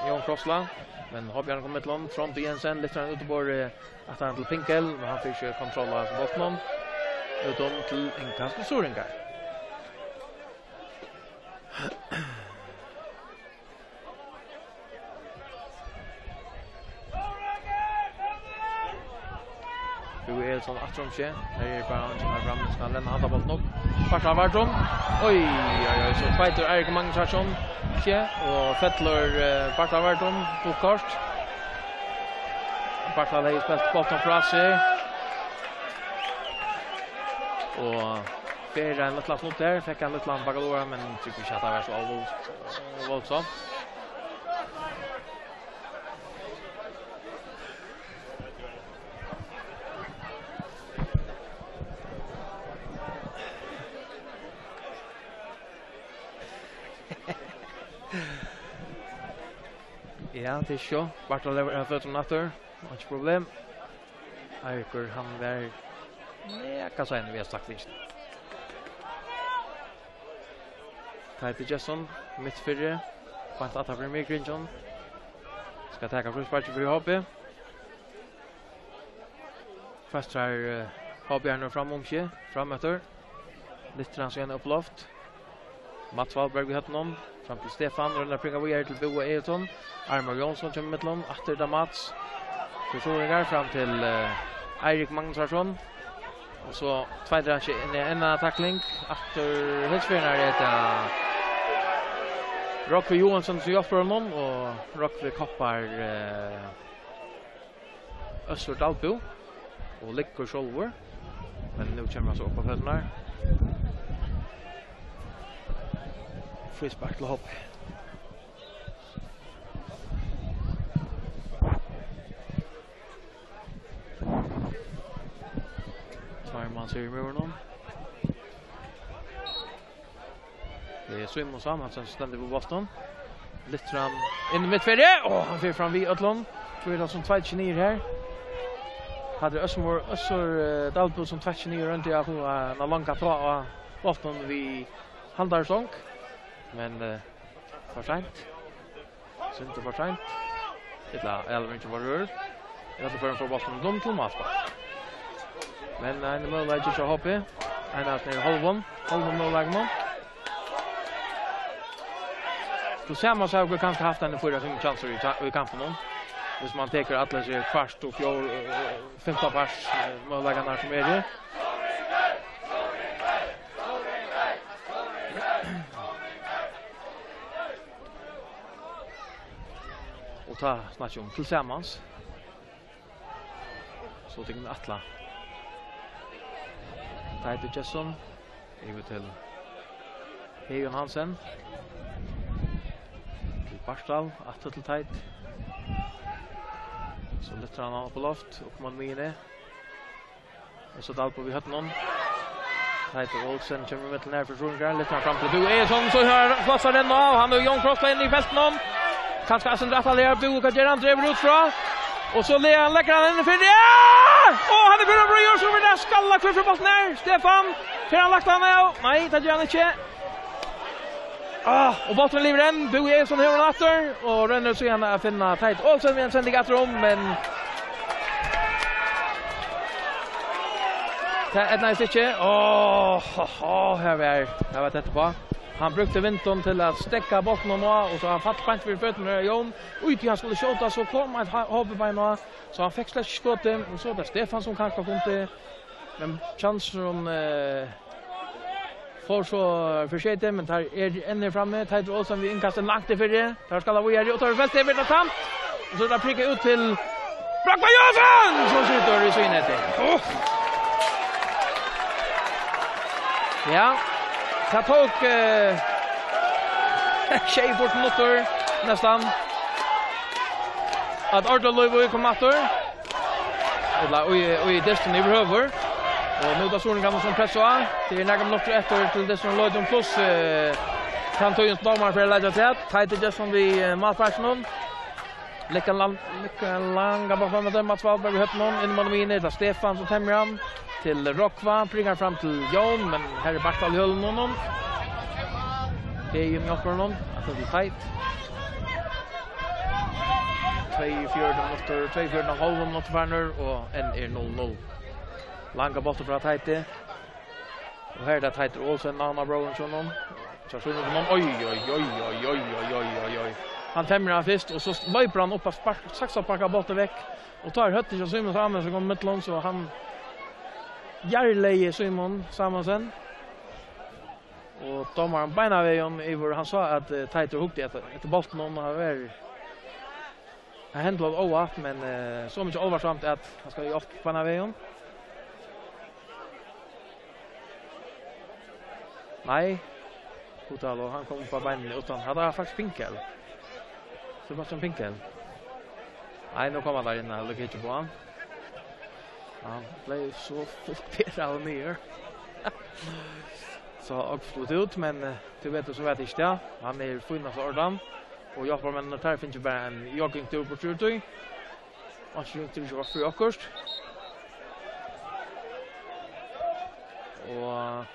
Jón Krossla, men H B-ið kom millum, Trond Jensen, lyftir hann út á borðið, aftan til Pinkel, men hann fær ikki kontroll á hesum bóltinum. Út um til innkast til Suðuroyingar. Búi Egilson aftur um seg. Her er bara hann sum er frammi, skal hann renna handan bóltin upp. Sparkar Vardrum. Oj, oj, oj, so feitur Eirik Magnusson. Ikki, og fellur, eh, Bartal Vardrum, gult kort. Bartal hevði spælt bóltin frá seg. Og fer ein lítlan snudd har, fekk ein lítlan bakalover, men tykist ikki at tað var so alvorligt, eh, voldsomt. Ja, tað er sjó. Bartal hevur føtur aftur. Einki problem. Eiríkur, hann var nakað seinur við at slakta inn. Teitur Gestsson, mitt fyri. Beint aftan fyri miðkringin. Skal taka frísparkið fyri H B. Fastrar, eh, H B nú fram um seg, fram eftir. Lyftir hann síðan upp á loft. Mats Valberg við høvdinum, fram til Stefan, roynir at prika víðari til Búa Egilson. Armar Jónsson kemur í millum, aftur til Mats. Til Suðuroyingar, fram til, eh, Eirik Magnusson. Og so tveitir hann seg inn í eina takling. Aftur helsfyrna er tað Rógvi Johansson sum hjálpir honum, og Rógvi koppar, eh, Øssur Dalbø og liggur sjálvur. Men nú kemur hann so upp á føturnar. Fríspark til H B. Tveir manns eru í múrinum. Tað er Símun Sámuelsen sum stendur við bóltin. Lyftir hann inn í midtfyrið, og hann fer fram við øllum. Trýr tað sum tveitt niður her. Tað er Øssur, Øssur, eh, Dalbø sum tveitt niður, royndi at fáa eina langa tá á bóltin við handarstong. Men, eh, for seint. Sindur for seint. Ella, ella ikki for rør. Ella, so fer hann for bóltin dum til málspark. Men ein møguleiki hjá H B. Ein av teir hálvum, hálvum møguleikunum. Til samans hava okur kanska havt eini fýra, fimm kjansir í ta-, í kampinum. Hvis man tekur allar hesar kvart og fjól, eh, fimtan pars, eh, møguleikarnar sum eru. Og tá snakki eg um til samans. So tykkum ætla. Teitur Gestsson, yvir til Heðin Hansen. Til Bartal, aftur til Teit. So lyftir hann hann upp á loft, upp móti miðjuni. Og so Dalbø við høvdinum. Teitur Olsen kemur í millum her fyri Suðuroyingar. Lyftir hann fram til Búa Egilson, so har plássar hann á. Hann er Jón Krossla inn í feltinum. Kanska Assen rætt allir her. Búa, hvat ger hann? Dregur út frá. Og so le-, hann leggur hann inn fyri. Ja! Og hann er búin at gjørt sum við tað skal. Hvar fer bóltin her? Stefan. Fer hann lagt hann av? Nei, tað ger hann ikki. Ah, og bólturin livir enn. Búi Egilson hevur hann aftur, og roynir síðan at finna Teit Olsen við ein sending aftur um, men tað eydnaðist ikki. Áh, ha, ha, her var, her var tætt uppá. Hann brúkti vindin til at steðga bóltinum á, og so hann fall beint fyri føturnar á Jón. Ui, tí hann skuldi skjóta, so kom eitt ha-, hopibein á, so hann fekk slett ikki skotið, og so er tað Stefan sum kanska kundi, men chansurin, eh, fór so fyri skeyti, men teir eru enn her frammi. Teitur Olsen við innkasti langt í fyri. Teir skal víðari, og teir feltið er tamt. Og so er tað prikað út til Brakva Johansen, sum skjýtur í síðunetið. Uff. Ja, tað tók, eh, sjeyogfjøruti minuttir, næstan. At orda lív í kom aftur. Ella í, í dystin yvirhøvur. Og nú er tað Suðuroyingarnir sum pressa á. Tað er nakrar minuttir eftir til dystin loyvir, pluss, eh, tann tíðin sum dómarin fer at leggja afturat. Teitur Gestsson við, eh, málsparkinum. Leggur hann lang-, leggur hann langa bóltin fram eftir, Mats Valberg við høvdinum, inn móti miðjuni, tað er Stefan sum temjir hann. Til Rógva, prikar fram til Jón, men her er Bartal í hølunum. Heðin hjálpir honum, aftur til Teit. Tveyogfjøruti minuttir, tveyogfjøruti og ein hálv minuttir farnir, og enn er null null. Langa bóltur frá Teiti. Og her er tað Teitur Olsen, navnabróðurin hjá honum. Hjá Símun Simon. Oj, oj, oj. Hann temjir hann fyrst, og so loypur hann upp at spark-, saksa sparka bóltin vekk. Og tá er høvdið hjá Símun Samuelsen komið millum, so hann jarðlegði Símun Samuelsen. Og dómarin beinanvegin yvir, hann sá at, eh, Teitur hugdi eftir, eftir bóltinum, og hann var, hann hendi eitt óhapp, men, eh, so mikið álvarsamt at hann skal í átt beinanvegin. Nei, Kutalo, hann kom upp á beinini uttan. Hatta var faktiskt Pinkel. Sebastian Pinkel. Nei, nú koma teir inn, hann leggur ikki á hann. Hann bleiv so fult peraður niður. So, og flutt út, men, eh, tú veit, so veit ikki, ja. Hann er fínasta ordan. Og hjálparmenn, teir fingu bara ein joggingtúr burtur úr tí. Og so ringdi ikki fyri okkurt. Og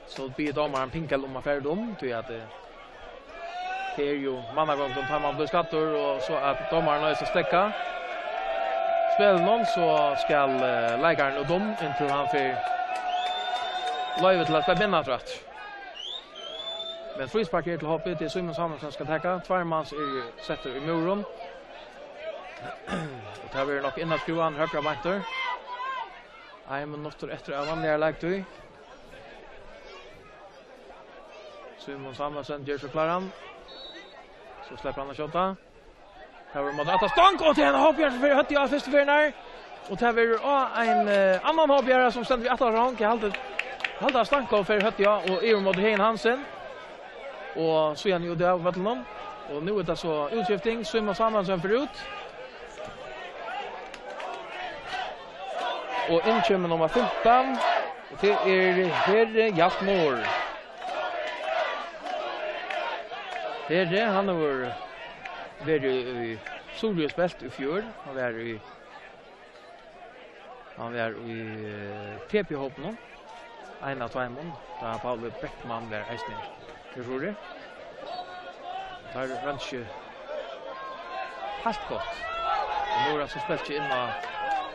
so biður dómarin Pinkel um at fara út um, tí at, eh, tað er jú mannagongdin, tá man blívur skaddur, og so at dómarin noyðist at steðga spælinum, so skal, eh, leikarin út um, inntil hann fær loyvi til at sleppa inn aftur. Men fríspark er til H B, tað er Símun Samuelsen skal taka. Tveir mans eru settir í múrin. Og tað verður nokk innaskrúðan høgra beintur. Ein minuttur eftir av vanligari leiktíð. Símun Samuelsen ger so kláran. So sleppur hann at skjóta. Tað verður móti aftan stong, og tað er ein H B-ari sum fer í høvdið á fyrstu ferð her. Og tað verður á ein, eh, annan H B-ara sum stendur við aftan stong. Eg haldi, haldi at Stanko fer í høvdið á, og yvir móti Heðin Hansen. Og síðani út av vøllinum. Og nú er tað so útskifting. Símun Samuelsen fer út. Og inn kemur nummar fimtan. Og tað er Heri Hjaltmór. Heri, hann hevur verið í Suðuroy og spælt í fjør. Hann var í, hann var í, eh, T P-hópinum. Ein av teimum, tá Pauli Beckmann var eisini í Suðuroy. Teir røndu heilt gott. Og nú er hann so spælt inn á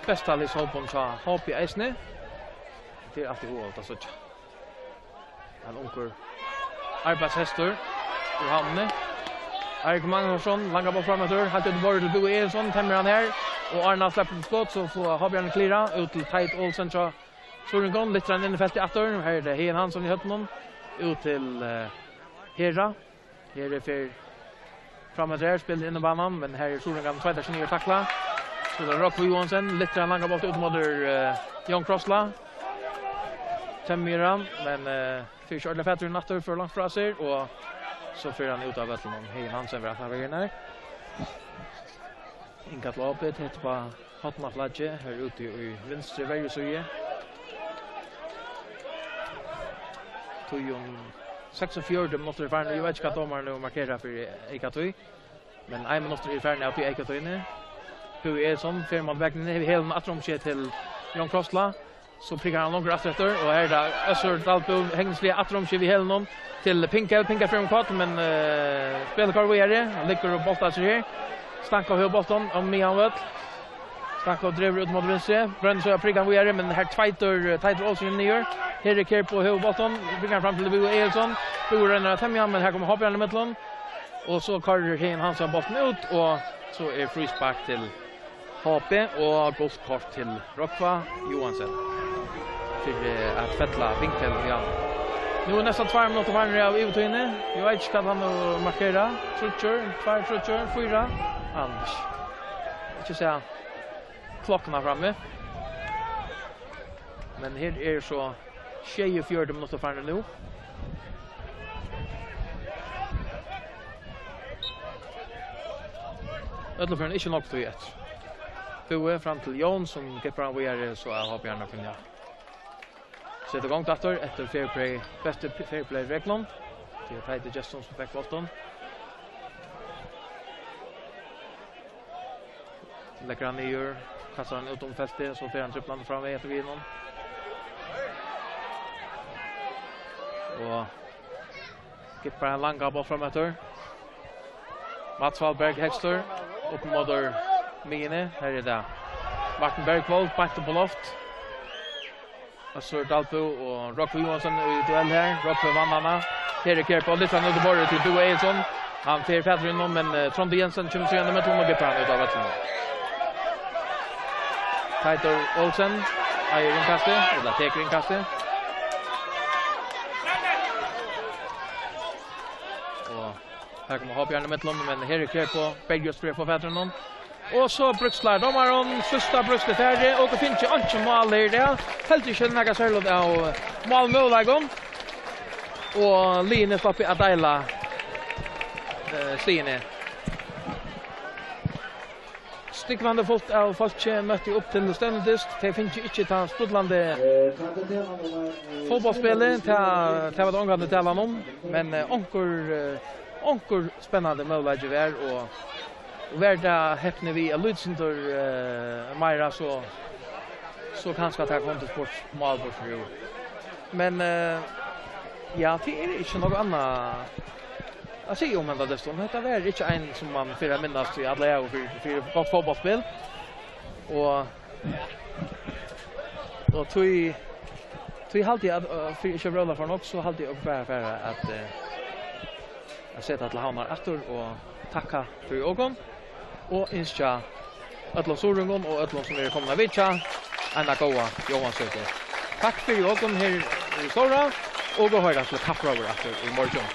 besta liðshópin hjá H B eisini. Tað er altíð hugaligt at síggja. Ein ungur arbeiðshestur úr Havnini. Eirik Magnusson, langa bólt fram eftir, heilt út í borðið til Búi Egilson, temjir hann her, og áðrenn hann sleppur til skot, so fáa H B-arnir klirað út til Teit Olsen hjá Suðuroyingum, lyftir hann inn í feltið aftur, her er tað Heðin Hansen í høvdinum, út til, eh, Hera. Hera fer fram eftir her, spælir inn á banan, men her er Suðuroyingarnir tveitar seg niður at takla. So er tað Rógvi Johansen, lyftir ein langan bólt út móti, eh, Jón Krossla. Temjir hann, men, eh, fær ikki ordiliga fatur í hann aftur, fer langt frá sær, og so fer hann út av vøllinum. Heðin Hansen verður aftan fyri her. Innkast til opið, tætt uppá hornaflaggið, her úti í vinstru verjusíðu. Tíðin seksogfjøruti minuttir er farin, eg veit ikki hvat dómarin nú markerar fyri eykatíð. Men ein minuttur er farin av tí eykatíðini. Búi Egilson fer móti baklinjuni, hevur hælini aftur um seg til Jón Krossla. So prikkar hann longur aftur eftir, og her er tað Øssur Dalbø, hegnisliga aftur um seg við hælunum til Pinkel. Pinkel fer um kort, men, eh, spælið koyrir víðari. Hann liggur og bóltar seg her. Stanko hevur bóltin um miðjan vøll. Stanko dregur út móti vinstru. Roynir so at prikka hann víðari, men her tveitar, eh, Teitur Olsen niður. Her er Kerbo hevur bóltin. Prikkar hann fram til Búi Egilson. Búi roynir at temja hann, men her kemur H B-arin ímillum. Og so koyrir Heðin Hansen bóltin út, og so er fríspark til H B og gult kort til Rógva Johansen fyri at fella Pinkel í hann. Nú er næstan tveir minuttir farnir av yvirtíðini. Eg veit ikki hvat hann hevur markerað. Tríggjar, tveir, tríggjar, fýra. Hann ikki sæð klokkuna frammi. Men her er so sjeyogfjøruti minuttir farnir nú. Øllum førum ikki nógv tíð eftir. Búi fram til Jón, sum gippar hann víðari, so at H B-arnir kunna seta í gongd aftur eftir fair play, bestu fair play-reglum. Tað er Teitur Gestsson sum fekk bóltin. Leggur hann niður, kastar hann út um feltið, so fer hann driblandi framvegis eftir vegnum. Og gippar ein langan bólt fram eftir. Mats Valberg Haugsted. Upp móti miðjuni, her er tað Martin Bergvold, beint upp á loft. Øssur Dalbø og Rógvi Johansen í duell her. Rógvi vann hana. Her er Kjærbo, litt fram út í borðið til Due Egilson. Hann fer fatur inn, men, eh, Tróndur Jensen kemur seg ígjøgnum millum og vippar hann út av vøllinum. Teitur Olsen eigur innkastið, ella tekur innkastið. Og her kemur H B í millum, men her er Kjærbo, berjast fyri at fáa fatur í honum. Og so brúklar dómarin, síðsta brúkslið fari, og tað finst ikki mál her, ja. Heldur ikki nakað serligt av málmøguleikum. Og liðini sluppu at deila, eh, stigini. Stúgvandi fult av fólki møtti upp til stevnudyst. Tey fingu ikki tað sprudlandi fótbóltsspælið, tað, tað var tað ongantíð talan um, men, eh, onkur, eh, onkur spennandi møguleiki var, og Og var tað hepnið við eitt lítið sindur, eh, meira, so, so kanska tað kundi spurt mál burtur úr. Men, eh, ja, tað er ikki nakað annað at siga um henda dystin. Hetta var ikki ein, sum man fer at minnast í allar ævir fyri, fyri gott fótbóltsspæl. Og, og tí, tí haldi eg at, eh, fyri ikki at vróla for nógv, so haldi eg bara, bara at, eh, at seta til Havnar aftur og takka fyri okkum og ynskja øllum suðuroyingum og øllum, sum eru komin at vitja, eina góða jóansøku. Takk fyri okkum her í Stórá, og vit hoyrast til kappróður aftur í morgin.